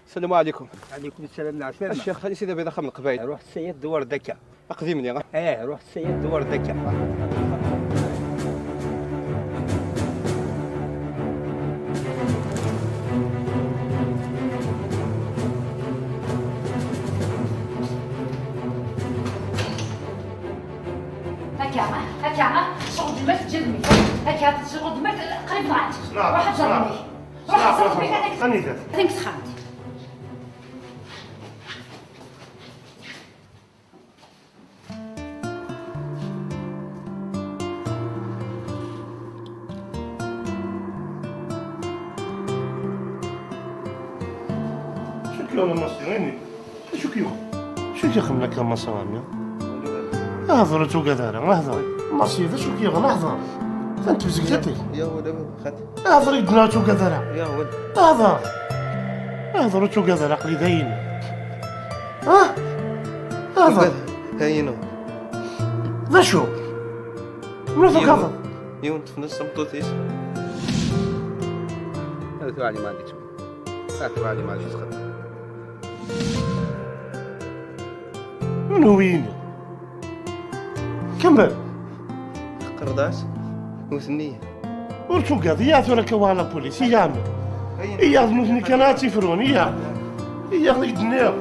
السلام عليكم. عليكم السلام، العسلامة. الشيخ، خلي سيدي بيض أخا من قبايل. روح تسيد دوار دكا. أقدمني، غا. ايه، روح تسيد دوار دكا. هكا، هكا، شغل دماغ جدمي. هكا، شغل دماغ قريب معاك. روح تجربني. روح تجربني. أنا ذات. هذيك تخانت. شكرا يا مصريين. شو كيو؟ شو كيخدم لك لما صوامي؟ اهضر، تقدر اهضر. مصيبة، شو كيغلى اهضر؟ انت بزقتي. يا ولد خاتي. اهضر يدنا تقدر. يا ولد. اهضر. اهضر تقدر عقلي داين. ها؟ اهضر. هينو. ذا شو؟ منو ذوك يون. هضر؟ يون تفنس مطوتيس. هذا ثواني ما عندي تسوي. هذا ثواني ما عندي تسخن. من هو يني؟ كمل. قرداس وثنية. ورتو قاضي يا ثورة كوالا بوليس، يا عم. هيا. يا ذنوبني كان تفرون، يا. يا غير دنيا.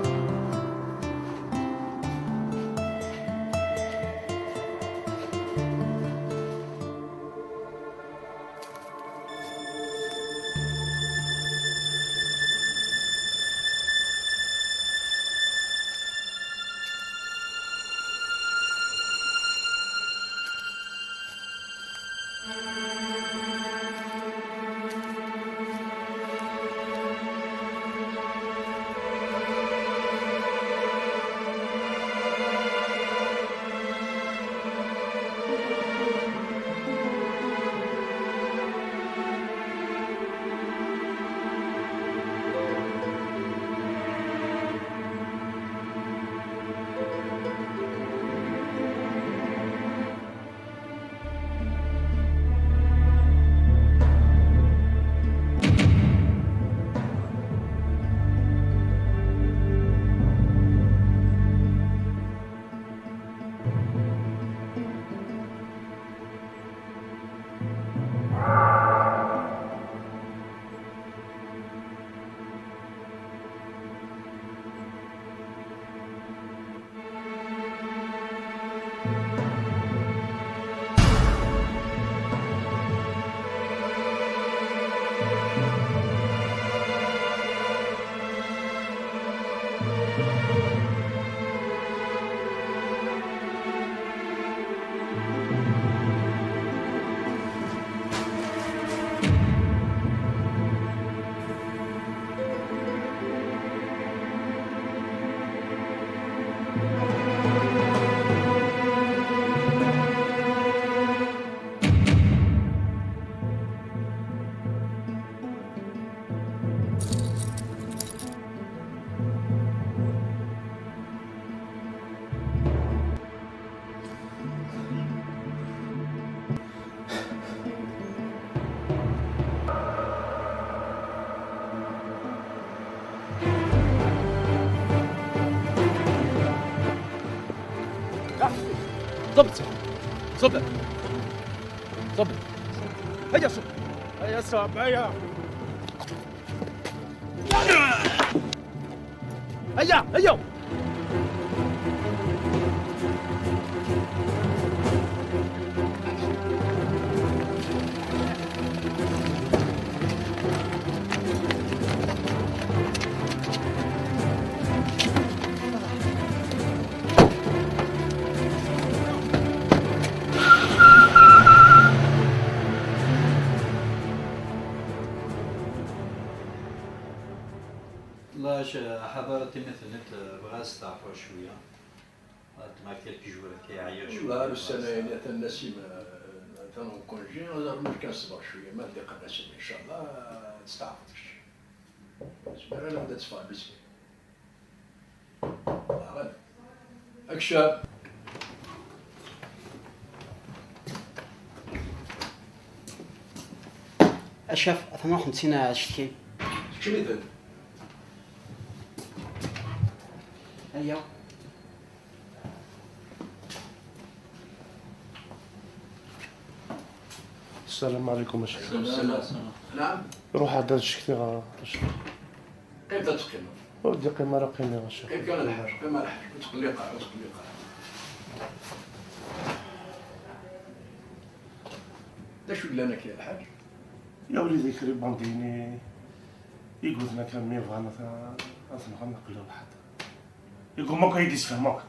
صبت. صبت. صبت. هيا صب. هيا صب، هيا. هيا، هيا. لا، ش-، حضرتي مثلت، بغا استعفى شوية. هاد ما كتلك جوار كي عيا شوية. والله، السنة هادي atan Nassim، آه، atan en congé، هذا المشكل صبر شوية، ما عندي قناة إن شاء الله، آه، تستعفطش. زمر أنا بدأت تفعل بسم الله. الله غالب. أكشف. أشاف، أثناء خمسين أشتكي. شكون يدير؟ أيوه. السلام عليكم، أشاف. السلام. نعم. روح عند الشكتي غا-، قيم تتقيم. ودي قيم راه قيمي غا الشيخ. قيم كان الحاج، قيم الحاج، وتقلي قاع، وتقلي قاع. دا شو قلنا كي الحاج؟ يا وليدي كري بانديني، يقول لنا كان ميفان، أث-، أثنغم نقلو لحد. يقول ما كاين يديس فيه، ما كاين.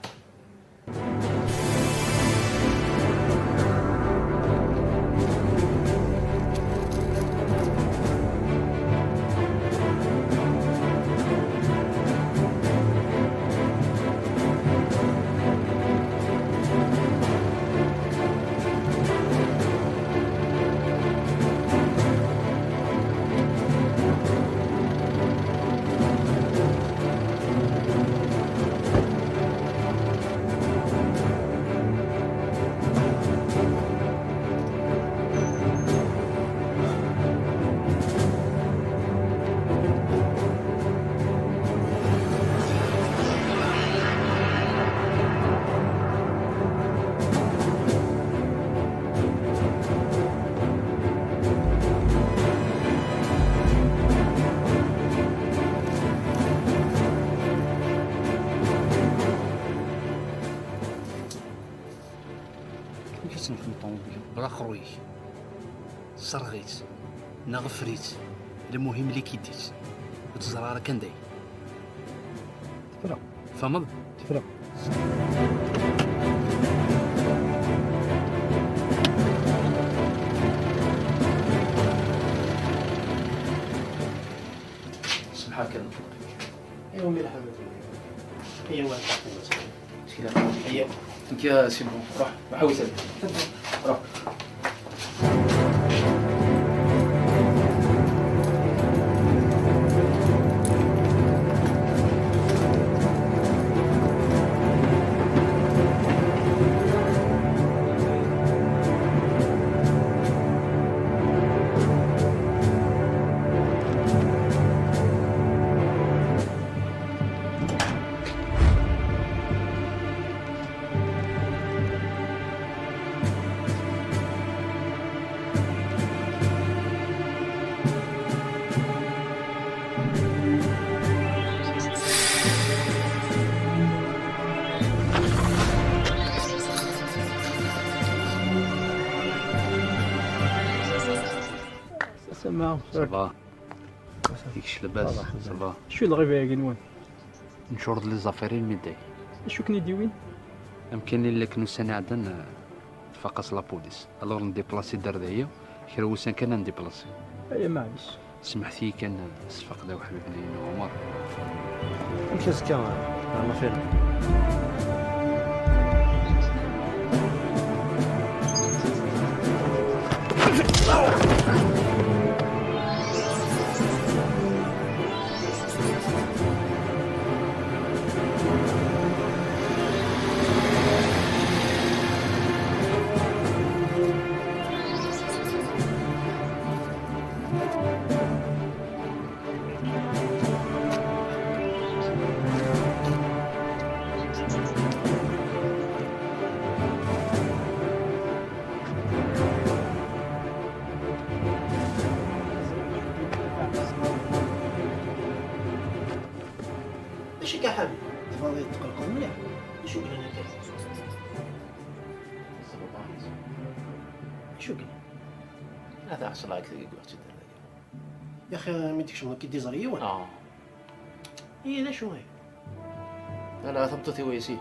Amek i tt-nefren ṭumubil-a? Bla xruy-ik. Sserɣ-itt. Neɣ ffer-itt. Lmuhim, likidi-tt. Ur tt-ẓerreɣ ara kan day. Tefra. Tfehmeḍ? Tefra. Semḥ kan. ايوا مليح. ايوا. ايوا. انت يا سي بون، روح، روح حوس عليك. روح. Ça va. Yekcem lbas. Ça va. Acu lɣiba-agi-nwen? Ncureḍ les affaires i lmiday. Acu ken-id-iwin? Amkan i la ussan iɛeddan, eh, tfaq-as la police. Alors ndéplacé-d ar daya, kra wussan kan ad ndéplacé. Aya maɛlic. Semḥet-iyi kan, eh, sfeqdeɣ ḥbib-nni Ɛumer. Amek azekka, eh, la fête? Acu yellan akka? Acu yellan? Hada ḥṣel hak deg waḥ tt-id-rra. Yaxi, mi d-tkecmeḍ akka d-iẓer yiwen? Ah. Ihi d acu ay? Ala, tameṭṭut-iw ay si.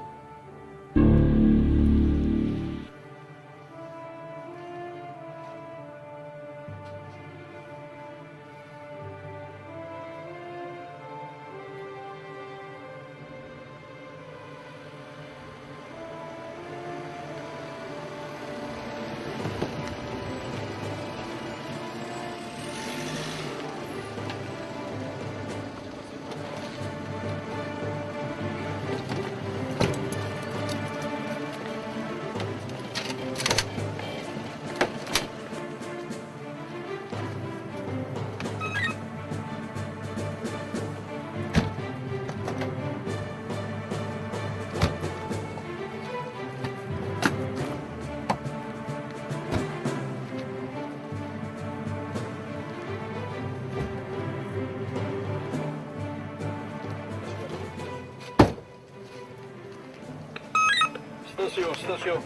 Station, station.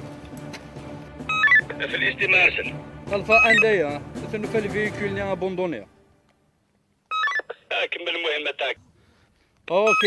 Feliz Timarsen. Alpha un, anda-ya? Atan nufa le véhicule-nni abandonné. Kemmel lmuhimma taak. Ok.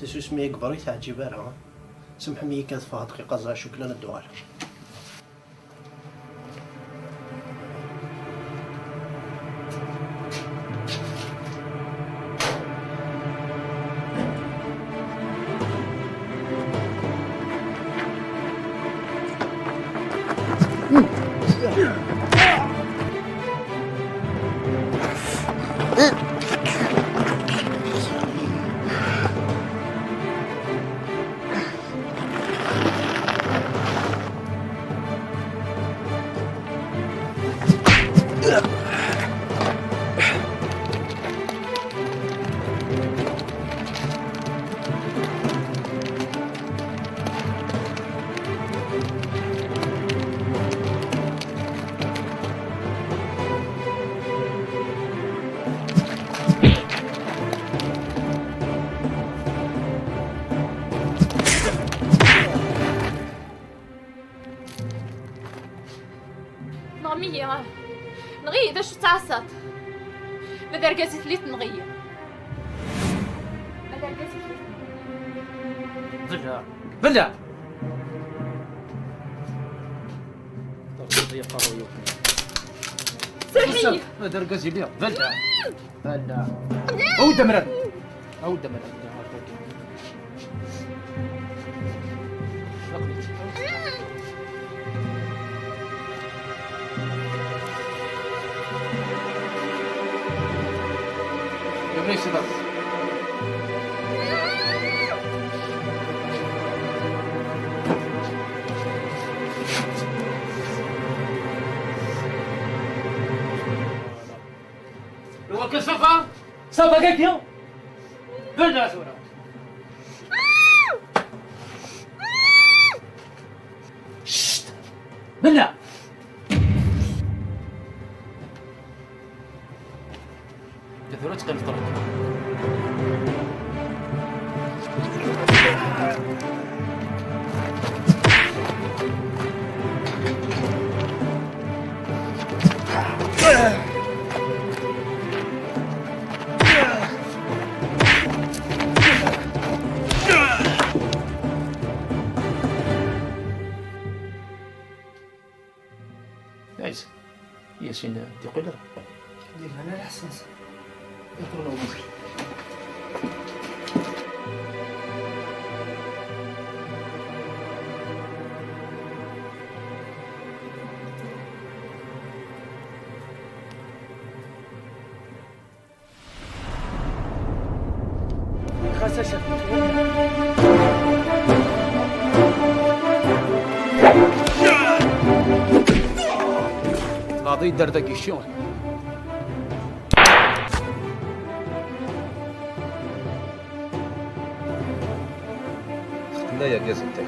Susmi i yebɣa ur teɛǧib ara. Semḥem-iyi kan, ffɣeɣ dqiqa, ẓer acu kan ad d-uɣaleɣ. Nɣem-iyi, ah. Nɣ-iyi, d acu tettɛassaḍ? Ma d argaz i telliḍ, nɣ-iyi. Ma d argaz i telliḍ, nɣ-iyi. Bella! Bella! Serrḥem-iyi! Ma d argaz i lliɣ, bella! Bella! Awi-d amrar! Awi-d amrar! Iwakken ṣafa, ṣafa kaki. Bella tura. Cct! Bella! Tura teqqim ṭṭrad. Nice. Yasin, d-iqqil ara. Di lehna leḥsas. Iṭul umeẓki. Xas ass-a. Maḍi yedder dagi ccɣel. Tella yergazen-nni.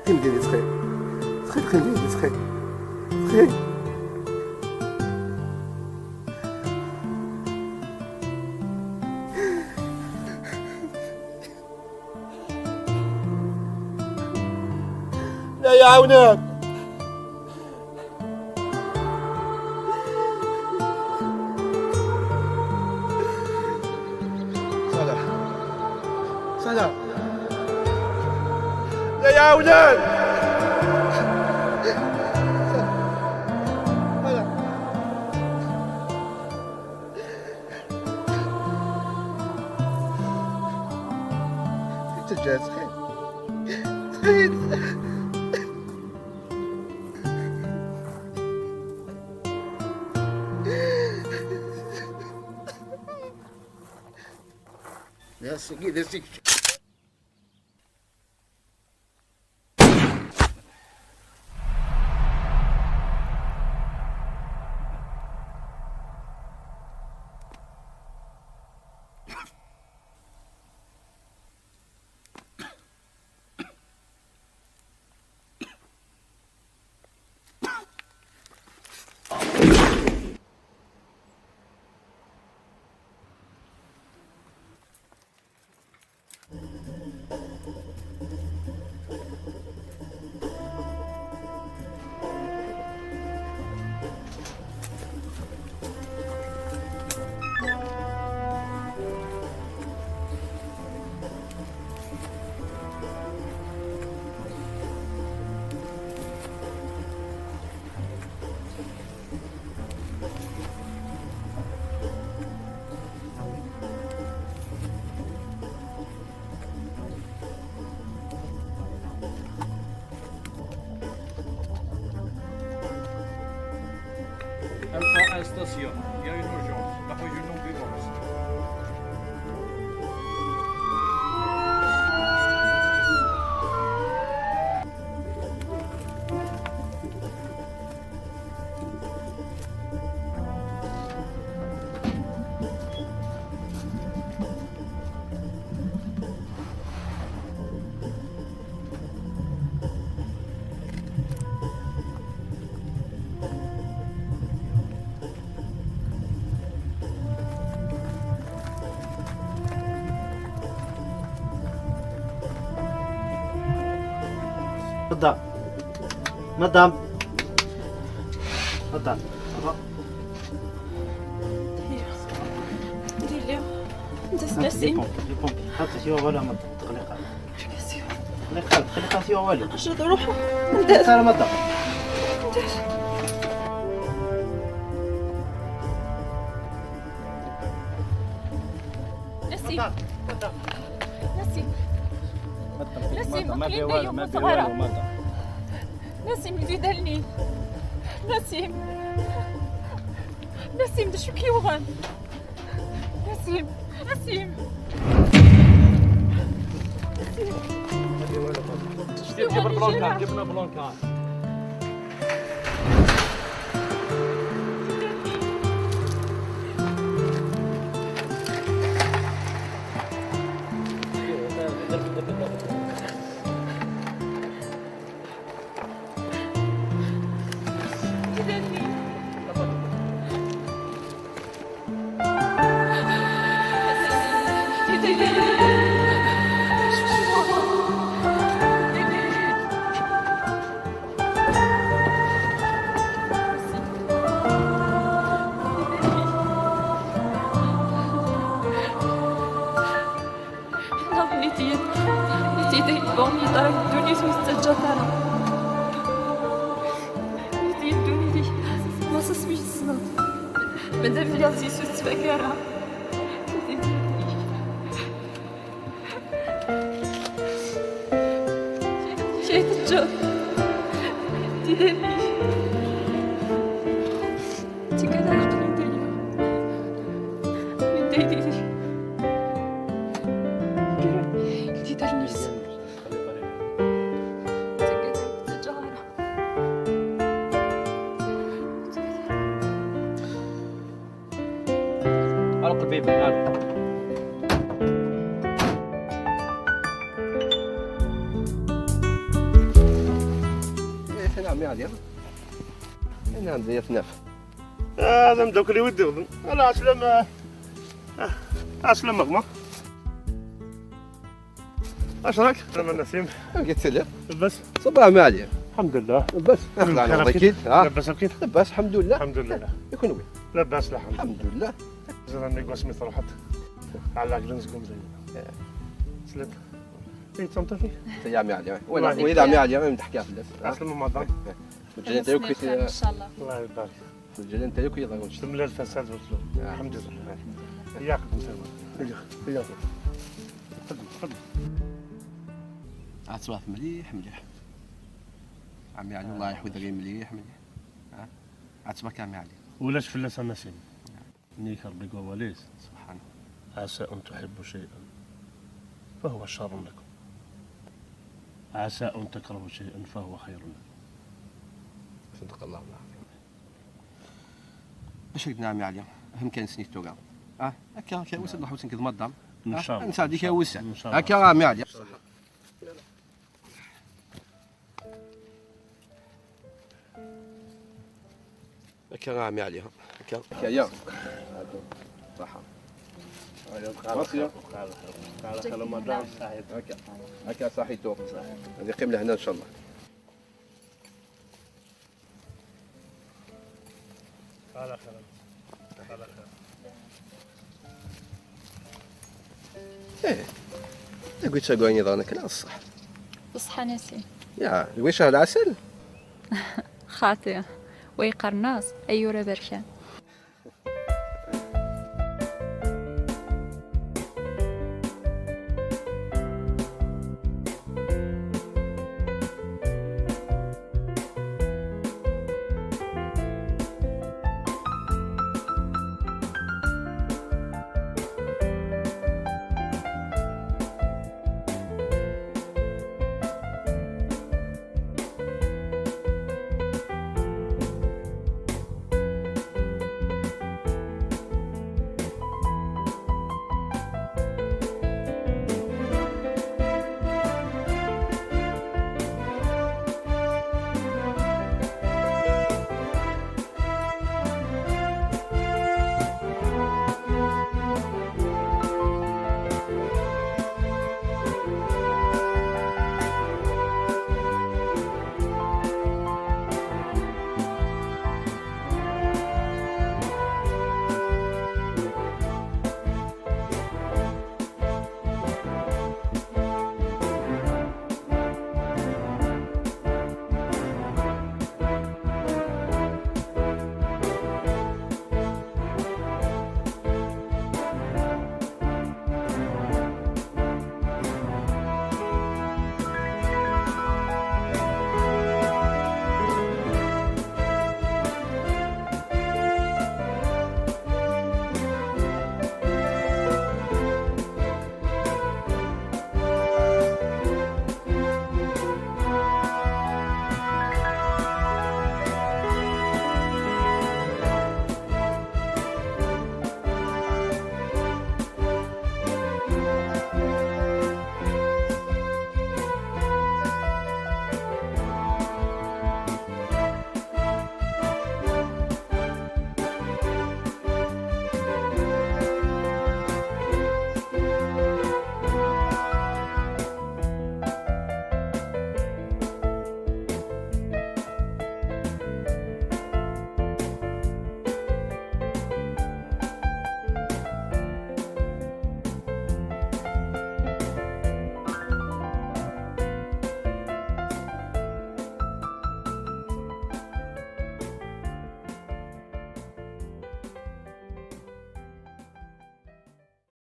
Qqim didi, ttxil. Ttxil, qqim didi, ttxil. Ttxil. La, ɛawnem! Ṣalaḥ. Ṣalaḥ. La, ɛawnem! Ṣalaḥ. Teǧǧa-tt, xir. Xir. D ass-agi d ass-ik. Attention, il y a une urgence. La région d'ambulance. Madame. Madame. Madame. Ça va? ديري. ديري. انت سمعتي؟ Les pompes, les pompes. هات شي ولا ما تغلق. خلي خالك، خلي خالك يا والد. اش هاد روحو؟ ندير. سلام مدام. نسيم. نسيم. نسيم، ما كاين والو، ما كاين والو، مدام. نسيم، اللي دالني. نسيم. نسيم، ده شو كيوغان؟ نسيم، نسيم. جيب، جيب البلونكار، جيب لنا بلونكار. نيتي، نيتي دايت بوني دارك الدنيا سوستة جاتانا. نيتي الدنيا دي ما سسمي السنة. مادام بلي عزيز سوستة فكارة. شهيت الجو. ديداني. تيكا دارك من دايا. من دايا ديدي. ديداني. تيكا دارك من دايا. القبيب، القبيب. إيه، نعم، يعني. نعم، زي اثناف. هذا مدوك اللي ودي يظن. أنا أسلم، آه، أسلم مغمى. اش راك؟ سلام نسيم. كي تسلم؟ لاباس؟ صباح ما عليه. الحمد لله. لاباس؟ اخلع بخير نوض اكيد، ها؟ لاباس اكيد؟ لاباس الحمد لله. الحمد لله. يكون وين؟ لاباس الحمد لله. الحمد لله. زين، عندي قوس ميت روحت. على جرنز قوم زين. سلام. اي تنطفي؟ يا عمي علي. وين؟ الله وين يا عمي يبارك. علي؟ وين تحكي في الناس؟ اصلا ما ضل. وجهنا انت يوكي. ان شاء الله. الله يبارك. وجهنا انت يوكي، الله يوجد. تملى الفساد والظلم. آه. الحمد لله. ياك انت. ياك. ياك. خدم، خدم. عاد صباح مليح، مليح. عمي علي، الله يحفظك، مليح، مليح. ها؟ عاد صباح عمي علي. ولاش فلاس النسيم. نيك ربي قواليس. سبحانه. عسى أن تحبوا شيئا فهو شر لكم. عسى أن تكرهوا شيئا فهو خير لكم. صدق الله العظيم. اش قلنا عمي علي؟ هم كان سنيت توقع. اه، هكا، هكا وسع الله وسنك المدام. ان شاء الله. نساعدك يا وسع. ان شاء الله. هكا عمي علي. هكا عمي عليها. هكا. هكا يا. صحة. هيا، بقى على خير، بقى على خير، بقى على خير، رمضان صحيح. هكا. هكا صحيتو. هذه قيم لهنا إن شاء الله. على خير. على خير. ايه. قلت لك وين يضغط كلا الصح. بصح نسيم. يا، الويشة العسل. خاطئة. ويقرناص، أيورا بركان.